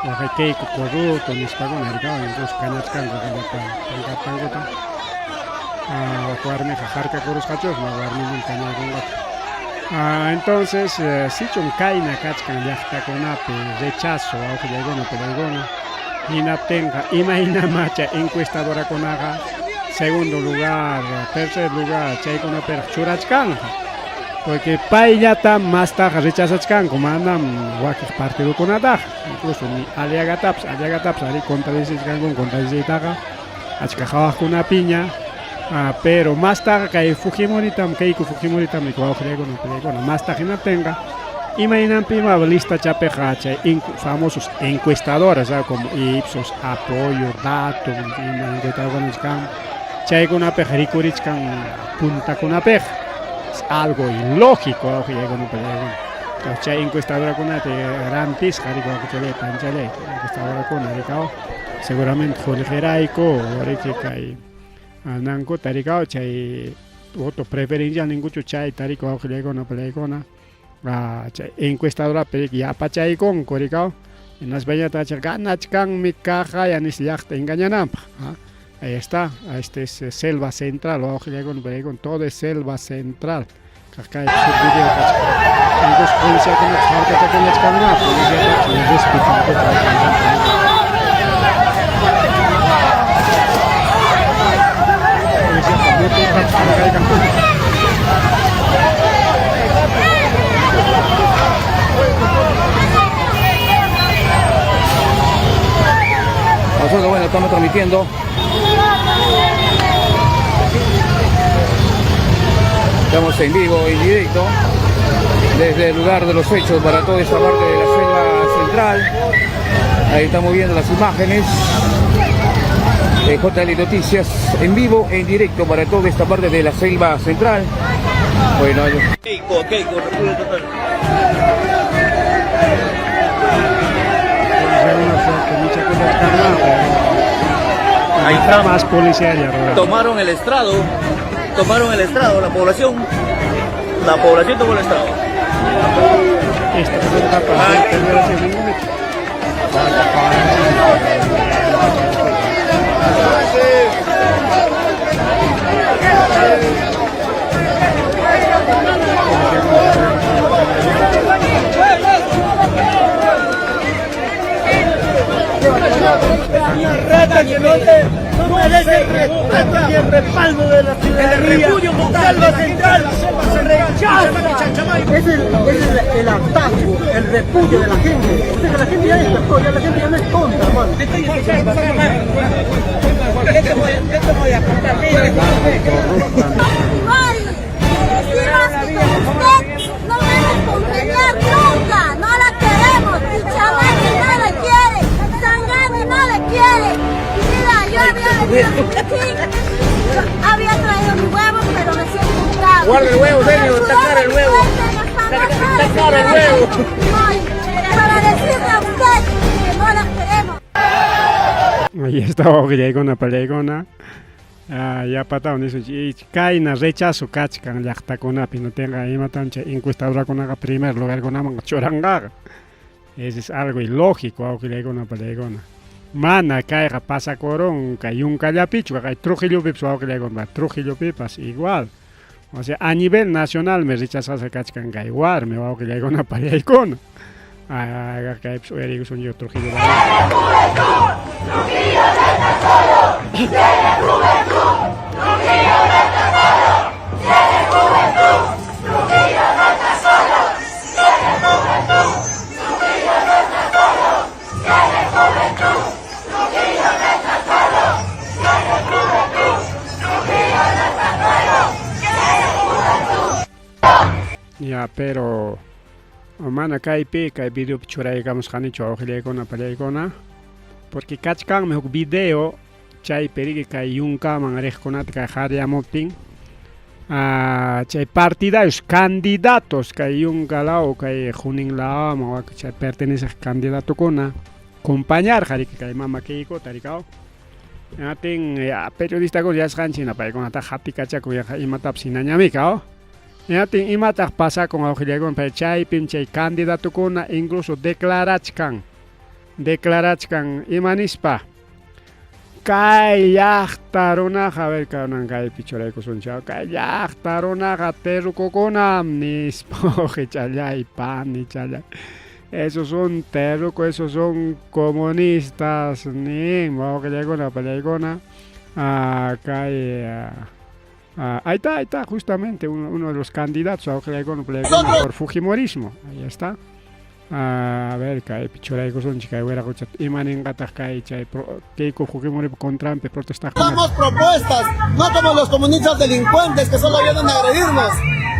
waqay Keiko corrupto nispakuna rikaw incluso kañachkanku llapa pancartankuta warmiqa harkakurusqachusma warmimun kañaykunqachu. Entonces sichum kayna kachkan llaqtakunapi rechazo wawqillaykuna pallaykuna hinaptinqa imaynamá chay encuestadorakunaqa segundo lugar tercer lugar chaykunapiraq churachkanqa porque payllatam mastaqa rechazachkanku manam wakiq partidokunataqa incluso ni Aliagatapas Aliagatapas ari contradecichkanku contradeciytaqa achka qhawaqkunapiña pero mastaqa kay Fujimoritam Keiko Fujimoritam wawqillaykuna pallaykuna mastaqa hinaptinqa imaynanpima lista chapiqa chay famosos encuestadoras como Ipsos, Apoyo, Dato ima encuestadoras kan chaykunapiqa rikurichkan puntakunapiqa es algo ilógico wawqillaykuna pallaykuna chay encuestadorakunata rantisqa riki wawqichalay panchalay encuestadorakuna rikaw seguramente qullqirayku riki kay nankuta rikaw chay voto preferencial ninkuchu chayta riki wawqillaykuna pallaykuna chay encuestadorapi riki yapachaykunku rikaw. Hinaspañataq ganachkanmi kaqaya nis llaqta engañananpaq. Ahí está, este es selva central, wawqillaykuna paykuna, todo es selva central. Kaqkay video kachkan. Incluso policiakunapas harkachakullachkanmá, policiatapas respetankuchu. Policiapa motontapas harkaykanku. Nosotros, bueno, estamos transmitiendo. Estamos en vivo, en directo, desde el lugar de los hechos para toda esta parte de la selva central. Ahí estamos viendo las imágenes de JL Noticias en vivo, en directo para toda esta parte de la selva central. Bueno, ahí- Keiko, Keiko, repudio total. Ahí está más policía ya, Roberto. Tomaron el estrado, tomaron el estrado, la población tomó el estrado. Esta pregunta para tener así un momento. Rata que no te no merece el respeto ni el respaldo de la ciudadanía. El repudio total. Selva Central rechaza. Es el hartazgo, el repudio de la gente. O sea que la gente ya despertó, ya la gente ya no es tonta, hermano. Mari, decimos que con usted no vamos a congeniar nunca, no la queremos, Pichamani no la quiere, Sangani no la quiere. Y mira, yo había venido aquí, había traído mi huevo, pero me siento juntado. Guarda el huevo, señor, está caro el huevo. Está caro el huevo. Para decirle a usted que no la queremos. Ahí está wawqillaykuna pallaykuna. Yapatawan nisunchik kayna rechazo kachkan llaqtakunapi no tenga imatan chay encuestadorakunaqa primer lugarkunaman churanqaqa. Ese es algo ilógico wawqillaykuna pallaykuna. Mana kayqa pasakurun kay yunkallapichu kay Trujillopipas wawqillaykuna Trujillopipas igual. O sea, a nivel nacional me rechazasqa kachkan kay warmi wawqillaykuna pallaykuna. Kaypis uyariykusunchik Trujillo. ¡Trujillo no está solo! ¡Tiene juventud! ¡Trujillo no está solo! ¡Tiene juventud! ¡Trujillo no está solo! ¡Tiene juventud! ¡Trujillo no está solo! ¡Tiene juventud! ¡Trujillo no está solo! ¡Tiene juventud! ¡Trujillo no está solo! ¡Tiene juventud! Ya, pero mana kaypi kay videopi churaykamusqanichu wawqillaykuna pallaykuna porque kachkanmi huk video chaypi riki kay yunkaman riqkunata kay qaryamuptin chay partidarios candidatos kay yunka law kay Junín lawman wak chay perteneceq candidatokuna compañarqa riki kay mama Keikota rikaw atin periodistakuna yachasqanchik hina paykunataqa qatikachakun yaqa imatapas hinañamika Atin imataq pasakun wawqillaykuna pay chaypim chay candidatokuna incluso declarachkan ima nispa kay llaqta runaqa a ver kanan kaypi churaykusunchik kay llaqta runaqa terrukukunam nispa wawqichallay panichallay esos son terruco, esos son comunistas nin wawqillaykuna pallaykuna kay ahí está justamente uno de los candidatos a por fujimorismo. Ahí está. A ver, kaypi churaykusunchik kay wiraqocha imaninqataq kay chay Keiko Fujimoripa contranpi protestaqkuna. Damos propuestas, no como los comunistas delincuentes que solo vienen a agredirnos.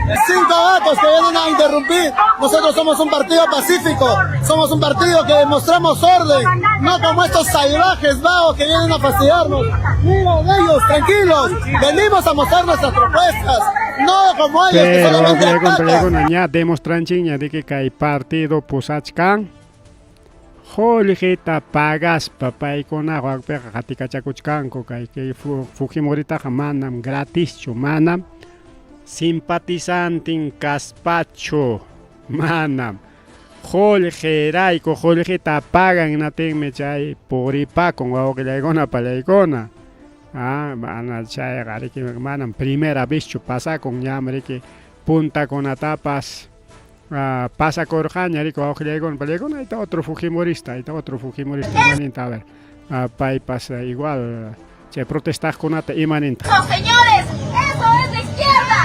5 gatos que vienen a interrumpir. Nosotros somos un partido pacífico, somos un partido que demostramos orden, no como estos salvajes vagos que vienen a fastidiarnos. Mira de ellos, tranquilos, venimos a mostrar nuestras propuestas, no como ellos que Pero solamente atacan. ña demostranchinña de que kay partido pusachkan qullqita pagaspa paykuna wakpiqa qatikachakuchkanku kay Fujimoritaqa manam gratischu, manam simpatizantin kaspachu, manam. Qullqirayku qullqita pagan hinaptinmi chay puripakun wawqillaykuna pallaykuna. Ah, mana chayqa riki manam primera vezchu pasakun ñam riki puntakunatapas ah, pasakurqaña riki wawqillaykuna pallaykuna ahí está otro fujimorista, ahí está otro fujimorista imaninta a ver ah, paypas igual chay protestaqkunata imaninta. Señores, eso es la izquierda.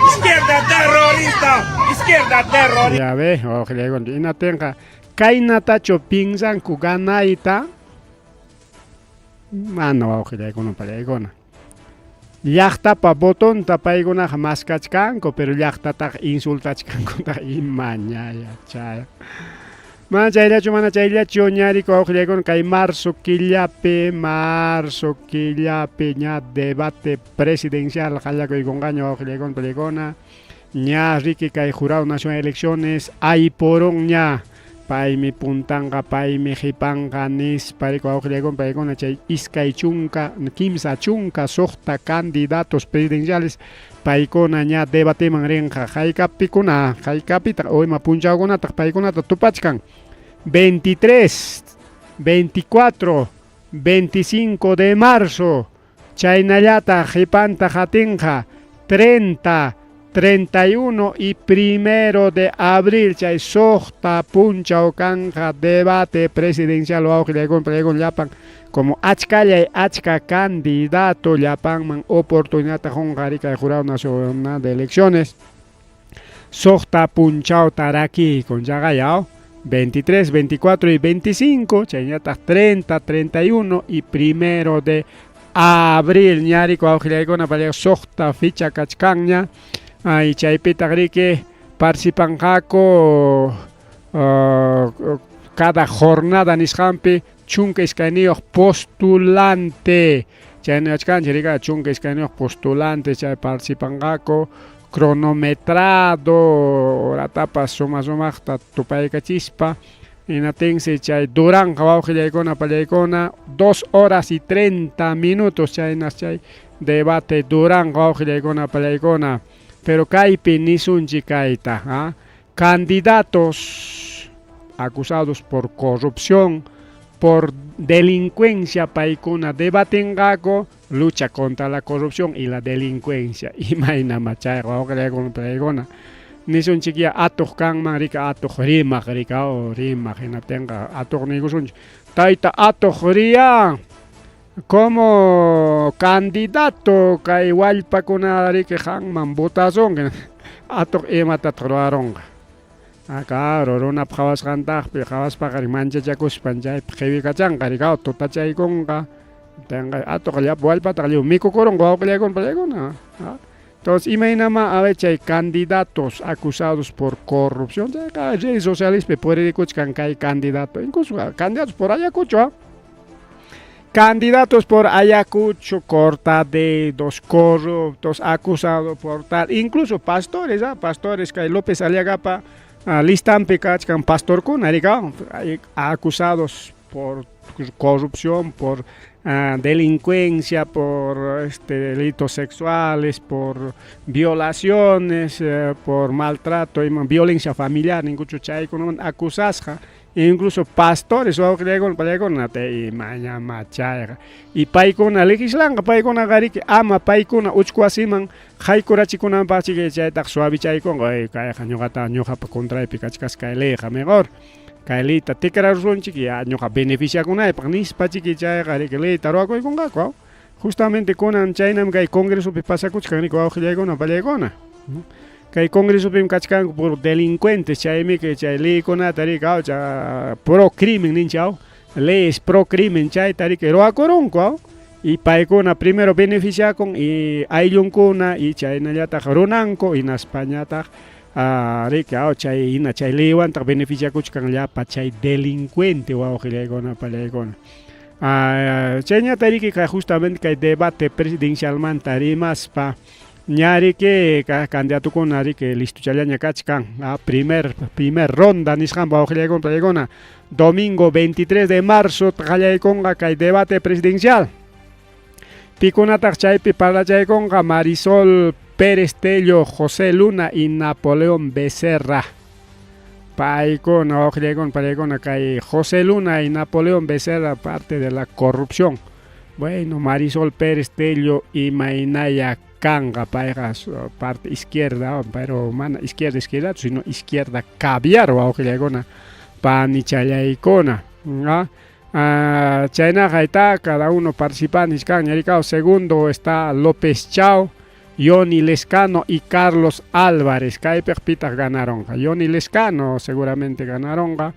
Izquierda terrorista, izquierda terrorista. Ya ve, wawqillaykuna hinaptinqa kaynatachu pinsanku ganayta Mana wawqillaykuna pallaykuna. Llaqtapa votonta paykunaqa maskachkanku, pero llaqtataqa insultachkankutaq imañaya chay. Mana chayllachu, mana chayllachu, ñariku wawqillaykuna kay marzo killapi, marzo killapi ña debate presidencial qallakuykunqaña wawqillaykuna pallaykuna. Ña riki kay Jurado Nacional de Elecciones aypurunña paymi puntanqa paymi qipanqa nispa riki wawqillaykuna paykuna chay 20 36 candidatos presidenciales paykuna ña debateman rinqa haykapikuna haykapitaq o ima punchawkunataq paykunata tupachkan 23 24 25 de marzo Chaynallataq qipanta qatinqa 30, 31 y primero de abril chay suqta punchaw kanqa debate presidencial wawqillaykuna pallaykuna llapan como achkallay achka candidato llapanman oportunidadta qunqa ari kay Jurado Nacional de Elecciones suqta punchawta rakiykun chaqayaw 23, 24 y 25, chaynataq 30, 31 y primero de abril ñariku wawqillaykuna pallay suqta ficha kachkanña ay chaypitaq riki participanqaku cada jornada nisqanpi 12 postulante chayna yachkanchik rika 12 postulante chay participanqaku cronometrado horatapas suma sumaqta tupaykachispa hinaptinsi chay duranqa wawqillaykuna pallaykuna 2 horas y 30 minutos chaynas chay debate duranqa wawqillaykuna pallaykuna pero kaypi nisunchik kayta ¿ah? Candidatos acusados por corrupción, por delincuencia paykuna debatinqaku lucha contra la corrupción y la delincuencia imaynama chayqa wawqillaykuna pallaykuna nisunchikya atuq kanman rika atuq rimaq rika o rimaq hinaptinqa atuq niykusunchik tayta atuq riya como candidato kay wallpakuna riki qanman votasunki atuq imatataq ruwarunqa ah claro runap qhawasqantaqpi qhawaspaqa manchachakuspan chaypi qhiwikachanqa rika tutachaykunqa tenqa atuq llapa wallpataqa lliw mikukurunqa wawqillaykuna pallaykuna entonces imaynama a ver chay candidatos acusados por corrupción chayqa redes socialespi puririkuchkan kay candidato incluso candidatos por Ayacucho candidatos por Ayacucho cortadedos corruptos acusados por tal incluso pastores ¿ah? Pastores kay López Aliagapa listampi kachkan pastorkuna rika acusados por corrupción por delincuencia, por delitos sexuales, por violaciones, por maltrato, violencia familiar, ninguchu chaykunaman acusasqa, incluso pastores wawqillaykuna pallaykuna imañama chayqa y paykuna legislanqa paykunaqa riki ama paykuna uchku wasiman haykurachikunampaq chiki chaytaqa suavichaykunqa kayqa ñuqata ñuqapa contraypi kachkasqa kay leyqa mejor kay leyta tikrarusunchik ya ñuqa beneficiakunaypaq nispa chiki chayqa riki leyta ruwakuykunqaku justamente kunan chaynam kay congresopi pasakuchkan riki wawqillaykuna pallaykuna kay congresopim kachkanku puro delincuentes chaymi chay leykunata riki pro crimen ninchik aw leyes pro crimen chayta riki ruwakurunku y paykuna primero beneficiakun y ayllunkuna y chaynallataq runanku hinaspañataq riki chay hina chay leywantaq beneficiakuchkan llapa chay delincuente wawqillaykuna pallaykuna chayñata riki kay justamente kay debate presidencialmanta rimaspa ña riki candidatokuna riki listochallaña kachkan primer ronda nisqanpa wawqillaykuna pallaykuna domingo 23 de marzo qallaykunqa kay debate presidencial pikunataq chaypi parlachaykunqa Marisol Pérez Tello, José Luna y Napoleón Becerra. Paykuna wawqillaykuna pallaykuna kay José Luna y Napoleón Becerra parte de la corrupción. Bueno, Marisol Pérez Tello imaynaya kanqa payqa parte izquierda, pero mana izquierda izquierda, sino izquierda caviar wawqillaykuna panichallaykuna. ¿Ah? Ah, chaynaqa está cada uno participando Segundo está López Chao, Yonhy Lescano y Carlos Álvarez. Kaypiq pitaq ganaronqa. Yonhy Lescano seguramente ganaronqa.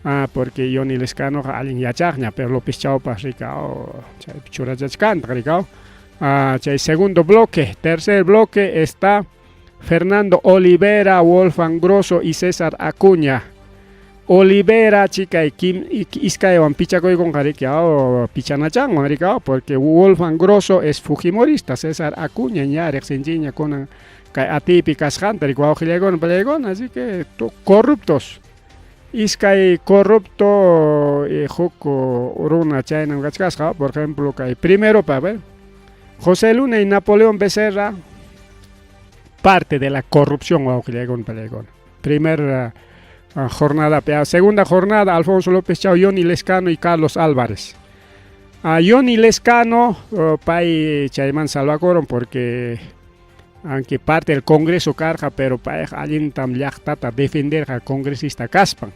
Ah, porque Yonhy Lescano allin yachaqña, pero López Chaupas rikao chaypi churachachkantaq rikao. Ah, chay segundo bloque, tercer bloque está Fernando Olivera, Wolfgang Grosso y César Acuña. Olivera, chica, y Kim, iskaywan pichakuykunqa riki, oh, pichanachanwan rikao, porque Wolfgang Grosso es fujimorista, César Acuña ña riqsinchikña kunan kay atiypi kasqanta riki wawqillaykuna pallaykuna, así que corruptos. Iskay corrupto y huk runa chaynam kachkasqa, por ejemplo, kay primero pa ver, José Luna y Napoleón Becerra, parte de la corrupción wawqillaykuna pallaykuna. Primer jornada, segunda jornada, Alfonso López Chao, Yonhy Lescano y Carlos Álvarez. A Yonhy Lescano, pay chayman salvakuron porque aunque parte del Congreso karqa, pero pay allintam llaqtata defenderqa congresista kaspan.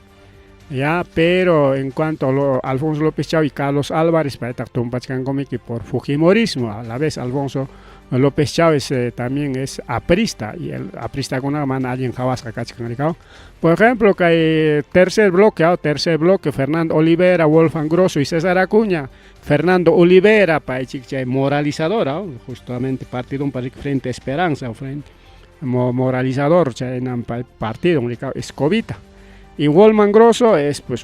Ya, pero en cuanto a Alfonso López Chao y Carlos Álvarez, paytaq tumpachkankumiki por fujimorismo. A la vez Alfonso López Chávez también es aprista y el aprista kunaqa mana allin qhawasqa kachkan rikao. Por ejemplo, kay tercer bloque, tercer bloque, Fernando Olivera, Wolfgang Grosso y César Acuña. Fernando Olivera, paychik chay moralizador, justamente partido Frente Esperanza, frente moralizador, chaynam partido rikao, escobita. Y Wolfgang Grosso es, pues,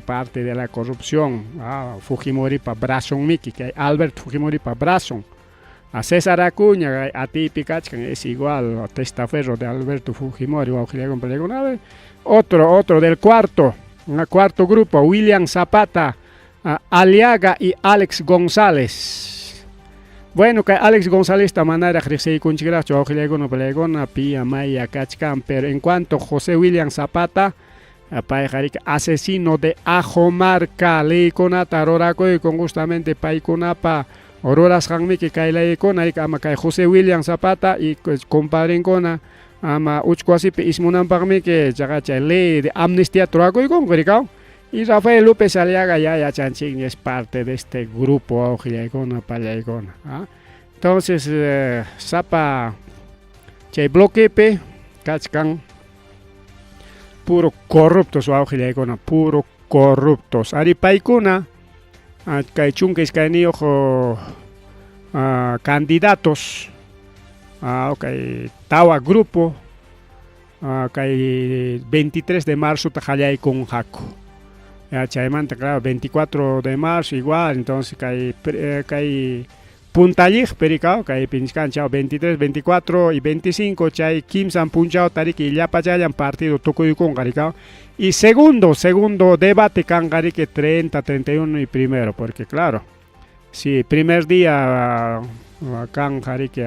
parte de la corrupción, Fujimori pa brazonmiki, que Albert Fujimori pa brazon. A César Acuña, atiypi kachkan, es igual, testaferro de Alberto Fujimori, otro, otro del cuarto, un cuarto grupo, William Zapata, Aliaga y Alex González. Bueno, que Alex González esta manera riqsiykunchikraqchu wawqillaykuna pallaykuna pia maya kachkan, pero en cuanto José William Zapata, payqa asesino de Ajomarca, leykunata rurakuykun justamente paykunapa rurasqanmiki kay leykuna ama kay José William Zapata y compadrenkuna ama uchku wasipi ismunanpaqmiki chaqa chay ley de amnistía rurakuykunku rikaw. Y Rafael López Aliaga ya yachanchikña es parte de este grupo wawqillaykuna pallaykuna. ¿Ah? Entonces, sapa chay bloquepe kachkan puro corruptos wawqillaykuna, puro corruptos. Ari paykuna kay 12 candidatos, kay tawa grupo, kay 23 de marzo qallaykunqaku. Chaymanta, claro, 24 de marzo igual, entonces kay kay puntalliq perikao, kay pinchkanchaw 23, 24 y 25, chay kimsan punchaw tariki llapachallan partido tukuykunqa rikao. Y segundo debate kanqa riki 30, 31 y primero, porque claro, si primer día kanqa riki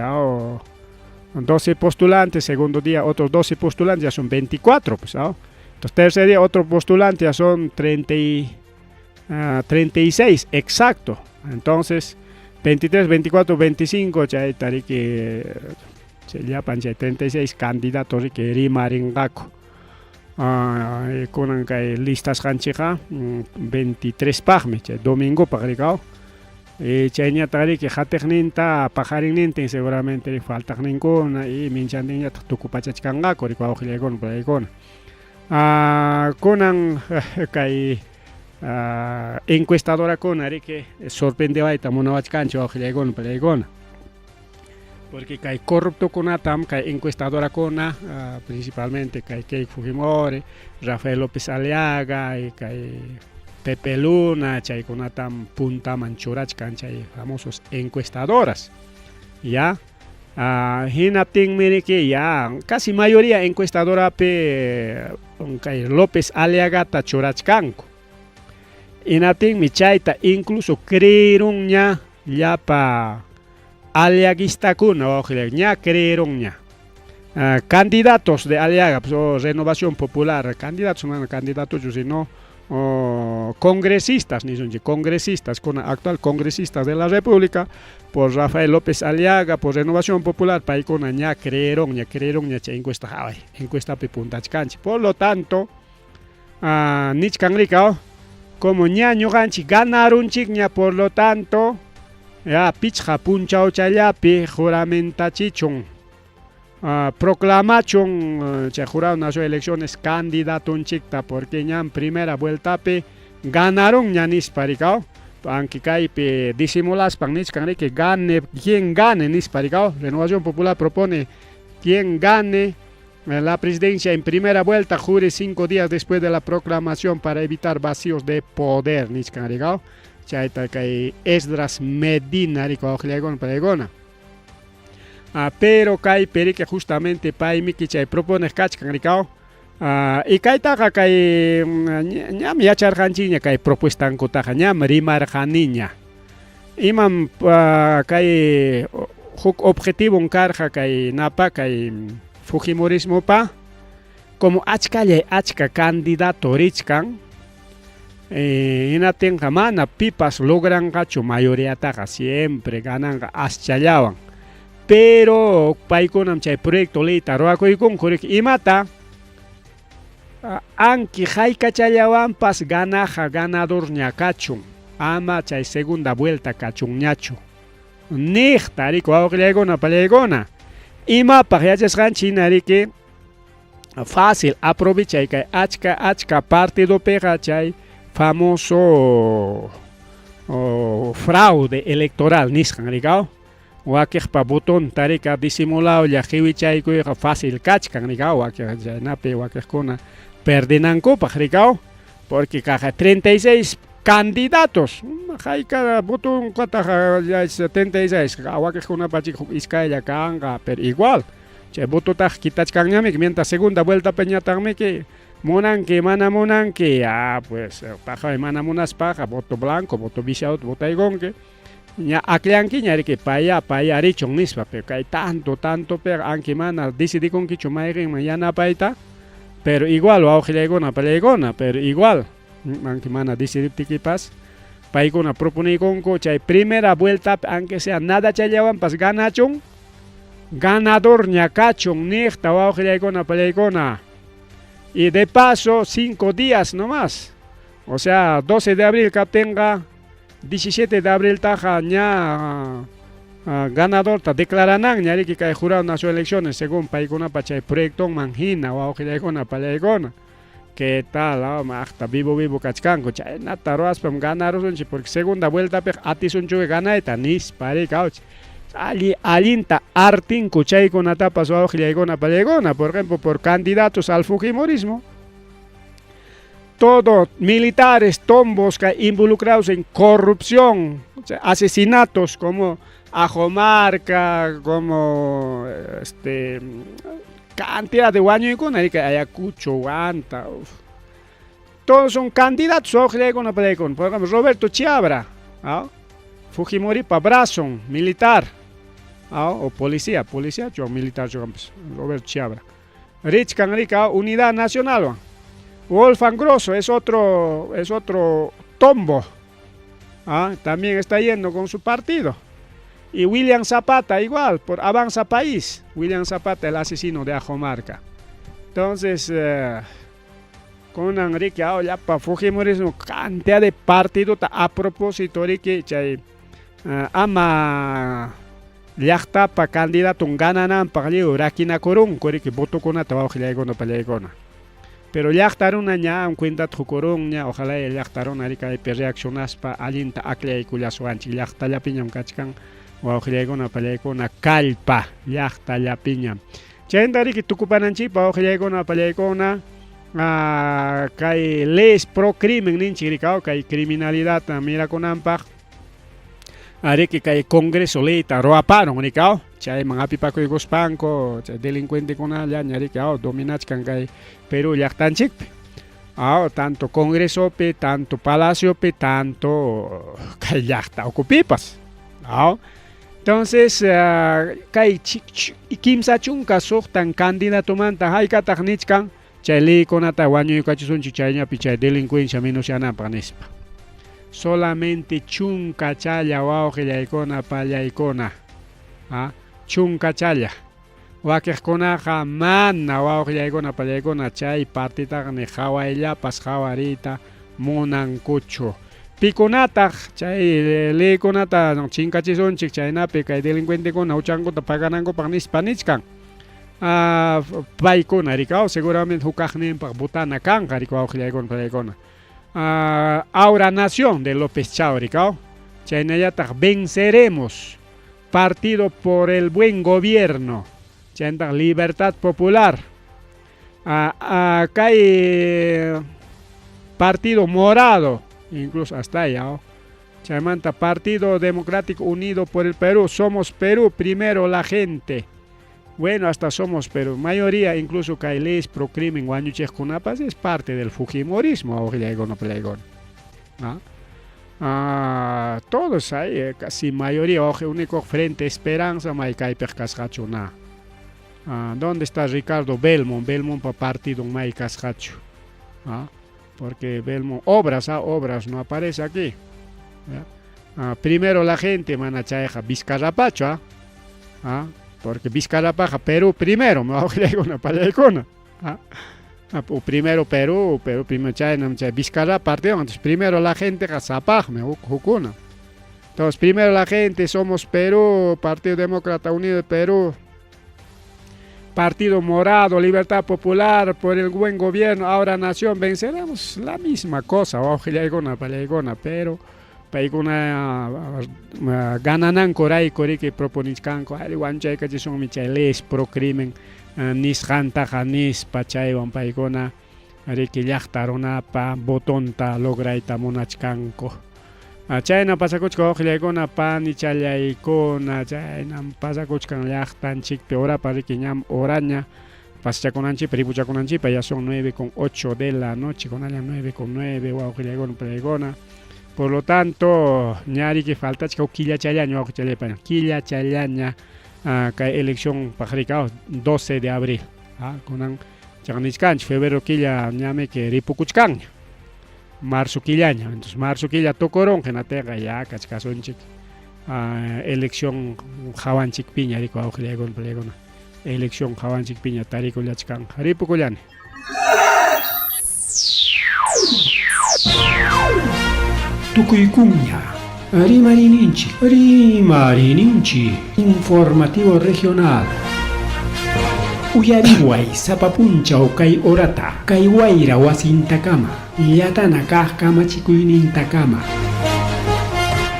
12 postulantes, segundo día otros 12 postulantes, ya son 24, pues, ¿no? Entonces, tercer día otro postulante, ya son 36, exacto. Entonces, 23, 24, 25, chay tariki, llapan chay 36 candidatos riki rimarinqaku. Kunan kay listasqanchikqa 23 paqmi, chay domingopaq rikaw. Chayñataq riki qatiqninta paqarinnintin seguramente faltaqninkuna y minchantinñataq tukupachachkanqaku riki wawqillaykuna pallaykuna. Kunan kay encuestadorakuna riki sorprendewayta munawachkanchik wawqillaykuna pallaykuna. Porque kay corruptokunatam kay encuestadorakuna, principalmente kay Keiko Fujimori, Rafael López Aliaga y kay Pepe Luna, chaykunatam puntaman churachkan chay famosos encuestadoras. Ya, hinaptinmi riki ya casi mayoría encuestadorapi kay López Aliagata churachkanku. Hinaptinmi chayta incluso creerunña llapa aliaguistakuna wawqillayku, ña creerunña. Candidatos de Aliaga, pues, o Renovación Popular, candidatos, mana candidatochu, sino congresistas, nisunchik, congresistas, kuna actual congresistas de la República, por Rafael López Aliaga, por Renovación Popular, paykuna ña creeron, ña creeron, ña chay encuesta haway, encuestapi puntachkanchik. Por lo tanto, nichkan rika, como ña ñuqanchik ganarunchikña, por lo tanto, ya pichqa punchawchallapi juramentachichun, proclamachun chay Jurado Nacional de Elecciones candidatunchikta, porque ñan primera vueltapi ganaron ña nispa rikaw, aunque kaypi disimulaspan nichkan riki, gane quien gane nispa rikaw, Renovación Popular propone quien gane la presidencia en primera vuelta jure 5 días después de la proclamación para evitar vacíos de poder nichkan rikaw, chayta kay Esdras Medina rikaw wawqillaykuna pallaykuna. Pero kaypi riki justamente paymiki chay proponeq kachkan rikaw, y kaytaqa kay ñam yacharqanchikña kay propuestankutaqa ñam rimarqaniña, imam kay huk objetivon karqa kay napa kay Fujimorismopa, como achkallay achka candidato richkan, hinaptinqa mana pipas logranqachu mayoriataqa, siempre gananqa aschallawan, pero paykunam chay proyecto leyta ruwakuykunku riki, imata anki haykachallawanpas ganaqa ganadorña kachun, ama chay segunda vuelta kachunñachu niqta riki wawqillaykuna pallaykuna, imapaq yachasqanchik hina riki fácil aprovechay kay achka achka partidopiqa chay famoso fraude electoral nisqan rikaw, wakiqpa botonta rika disimulawlla qiwichaykuyqa fácil kachkan rikaw, wakiq chaynapi wakiqkuna perdinankupaq rikaw, porque kaqa 36 candidatos, hayka botonkataqa 36 wakiqkunapa chik huk iskaylla kanqa, pero igual chay vototaqa kitachkanñamiki, mientras segunda vueltapiñataqmiki munanki mana munanki, ya pues paqaway mana munaspaqa voto blanco, voto viciado votaykunki, ña akllankiña riki paya paya richun nispa, pero kay tanto tanto piqa anki mana decidikunkichu mayqinman yanapayta, pero igual wawqillaykuna pallaykuna, pero igual anki mana decidiptikipas paykuna proponiykunku chay primera vueltapi aunque sea nada chayllawanpas ganachun, ganadorña kachun niqta wawqillaykuna pallaykuna. Y de paso 5 días nomás, o sea 12 de abril kaptinqa 17 de abril taqa ña ganadorta declarananña riki kay Jurado Nacional de Elecciones según paykunapa chay proyectonman hina wawqillaykuna pallaykuna. ¿Qué tal? Hasta vivo vivo kachkanku chaynata ruwaspam ganarusunchik, porque segunda vueltapiqa atisunchuqa ganayta nispa riki, alli allinta artinku chaykunatapas wawqillaykuna pallaykuna, por ejemplo por candidatos al fujimorismo, todo militares, tombos involucrados en corrupción, o sea, asesinatos como Ajomarca, como cantidad de wañuykuna, riki Ayacucho, Huanta, uf. Todos son candidatos, wawqillaykuna pallaykuna. Por ejemplo, Roberto Chiabra, ¿ah? Fujimoripa brazon, militar, ¿ah? O policía, policía o militar, Roberto Chiabra. Richkan rika, Unidad Nacional. Wolfgang Grosso es otro tombo, ¿ah? También está yendo con su partido. Y William Zapata igual, por Avanza País. William Zapata, el asesino de Ajomarca. Entonces, con Enrique, llapa Fujimorismo, cantidad de partido a propósito, Ricky, chay, ama llaqtapa candidato ganananpaq lliw rakinakurunku, riki, votokunata wawqillaykuna pallaykuna. Pero llaqta runa ña cuentata qukurunña, ojalá llaqta runa riki kaypi reaccionaspa allinta aklaykullasuwanchik, llaqtallapiñam kachkan wawqillaykuna pallaykuna, kallpa llaqtallapiñam. Chayta riki tukupananchikpa wawqillaykuna pallaykuna, kay leyes pro crimen ninchik riki, kay criminalidad mirakunanpaq, riki kay Congreso leyta ruwaparon riki, chayman hap'ipakuykuspanku chay delincuentekunalla riki, dominachkan kay Perú llaqtanchikpi. Tanto Congresopi, tanto Palaciopi, tanto kay llaqta ukupipas. Entonces, kay 36 candidatomanta haykataq nichkan chay leykunata wañuykachisunchik chayñapi chay delincuencia menosyananpaq nispa. Solamente chunka challa wawqillaykuna pallaykuna. ¿Ah? Chunka challa. Wakiqkunaqa mana wawqillaykuna pallaykuna chay partitaqa ni qhawayllapas qhawariyta munankuchu. Pikunataq chay leykunata chinkachisunchik chaynapi kay delincuentekuna huchankuta paganankupaq nispa nichkan. Paykuna rikaw seguramente hukaqninpaq votana kanqa rikaw wawqillaykuna pallaykuna. Aura Nación de López Chao rikaw. Chaynallataq venceremos. Partido por el Buen Gobierno, chaynataq Libertad Popular, kay Partido Morado, incluso hasta allá, chaymanta Partido Democrático Unido por el Perú, Somos Perú, primero la gente. Bueno, hasta Somos Perú, mayoría, incluso kay leyes pro crimen wañuchiqkunapas es parte del fujimorismo, ¿ah? Todos ahí, casi mayoría, oje, único Frente Esperanza, maykaypiq kasqachu na. ¿Dónde está Ricardo Belmont? Belmont pa partido may kasqachu. Porque Belmont, obras, obras, no aparece aquí. Primero la gente, mana chayqa Vizcarrapachu, porque Vizcarrapaqa Perú primero, mawaqillaykuna pallaykuna. O primero Perú, Perú primero chayna, chay Vizcarra partido, entonces primero la gente sapaqmi hukuna. Entonces primero la gente, Somos Perú, Partido Demócrata Unido de Perú, Partido Morado, Libertad Popular, por el buen gobierno, ahora Nación, venceremos la misma cosa, waqillaykuna pallaykuna, pero paykuna gananankurayku riki proponichkanku, ari wanchaykachisunmi chay leyes pro crimen nisqantaqa nispa chaywan paykuna riki llaqta runapa votonta lograyta munachkanku. Chayna pasakuchkan wawqillaykuna panichallaykuna, chaynam pasakuchkan llaqtanchikpi horapa riki ñam horaña pasachakunanchikpa ripuchakunanchikpa, ya son 9:08 de la noche, kunallan 9:09 wawqillaykuna pallaykuna. Por lo tanto, ña riki faltachka huk killachallaña wawqichallaykuna, killachallaña kay elección paqrika 12 de abril. Kunan chaqnichkanchik febrero killa ñamiki ripukuchkanña. Marzo killaña, entonces marzo killa tukurun hinaptinqa ya kachkasunchik elección hawanchikpiña riku wawqillaykuna pallaykuna. Elección hawanchikpiña tarikullachkanqa. Ripukullani. Tukuykuña Rimarininchik, Rimarininchik, Informativo Regional. Uyariway sapa punchaw kay horata, kay wayra wasintakama, llatana kaq kamachikuynintakama.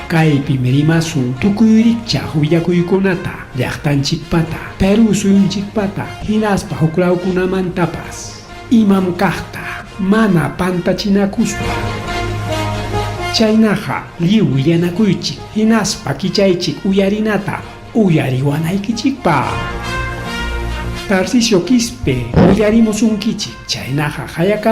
Kaypim rimasun tukuy rikchaq willakuykunata, llaqtanchikpata, Perú suyunchikpata, hinaspa huklawkunamantapas. Imam kaqta, mana pantachinakuspa. Chaynaqa lliw willanakuychik, hinaspa kichaychik uyarinata, uyariwanaykichikpaq. Tarcisio Quispe willarimusunkichik, chaynaqa hayakam.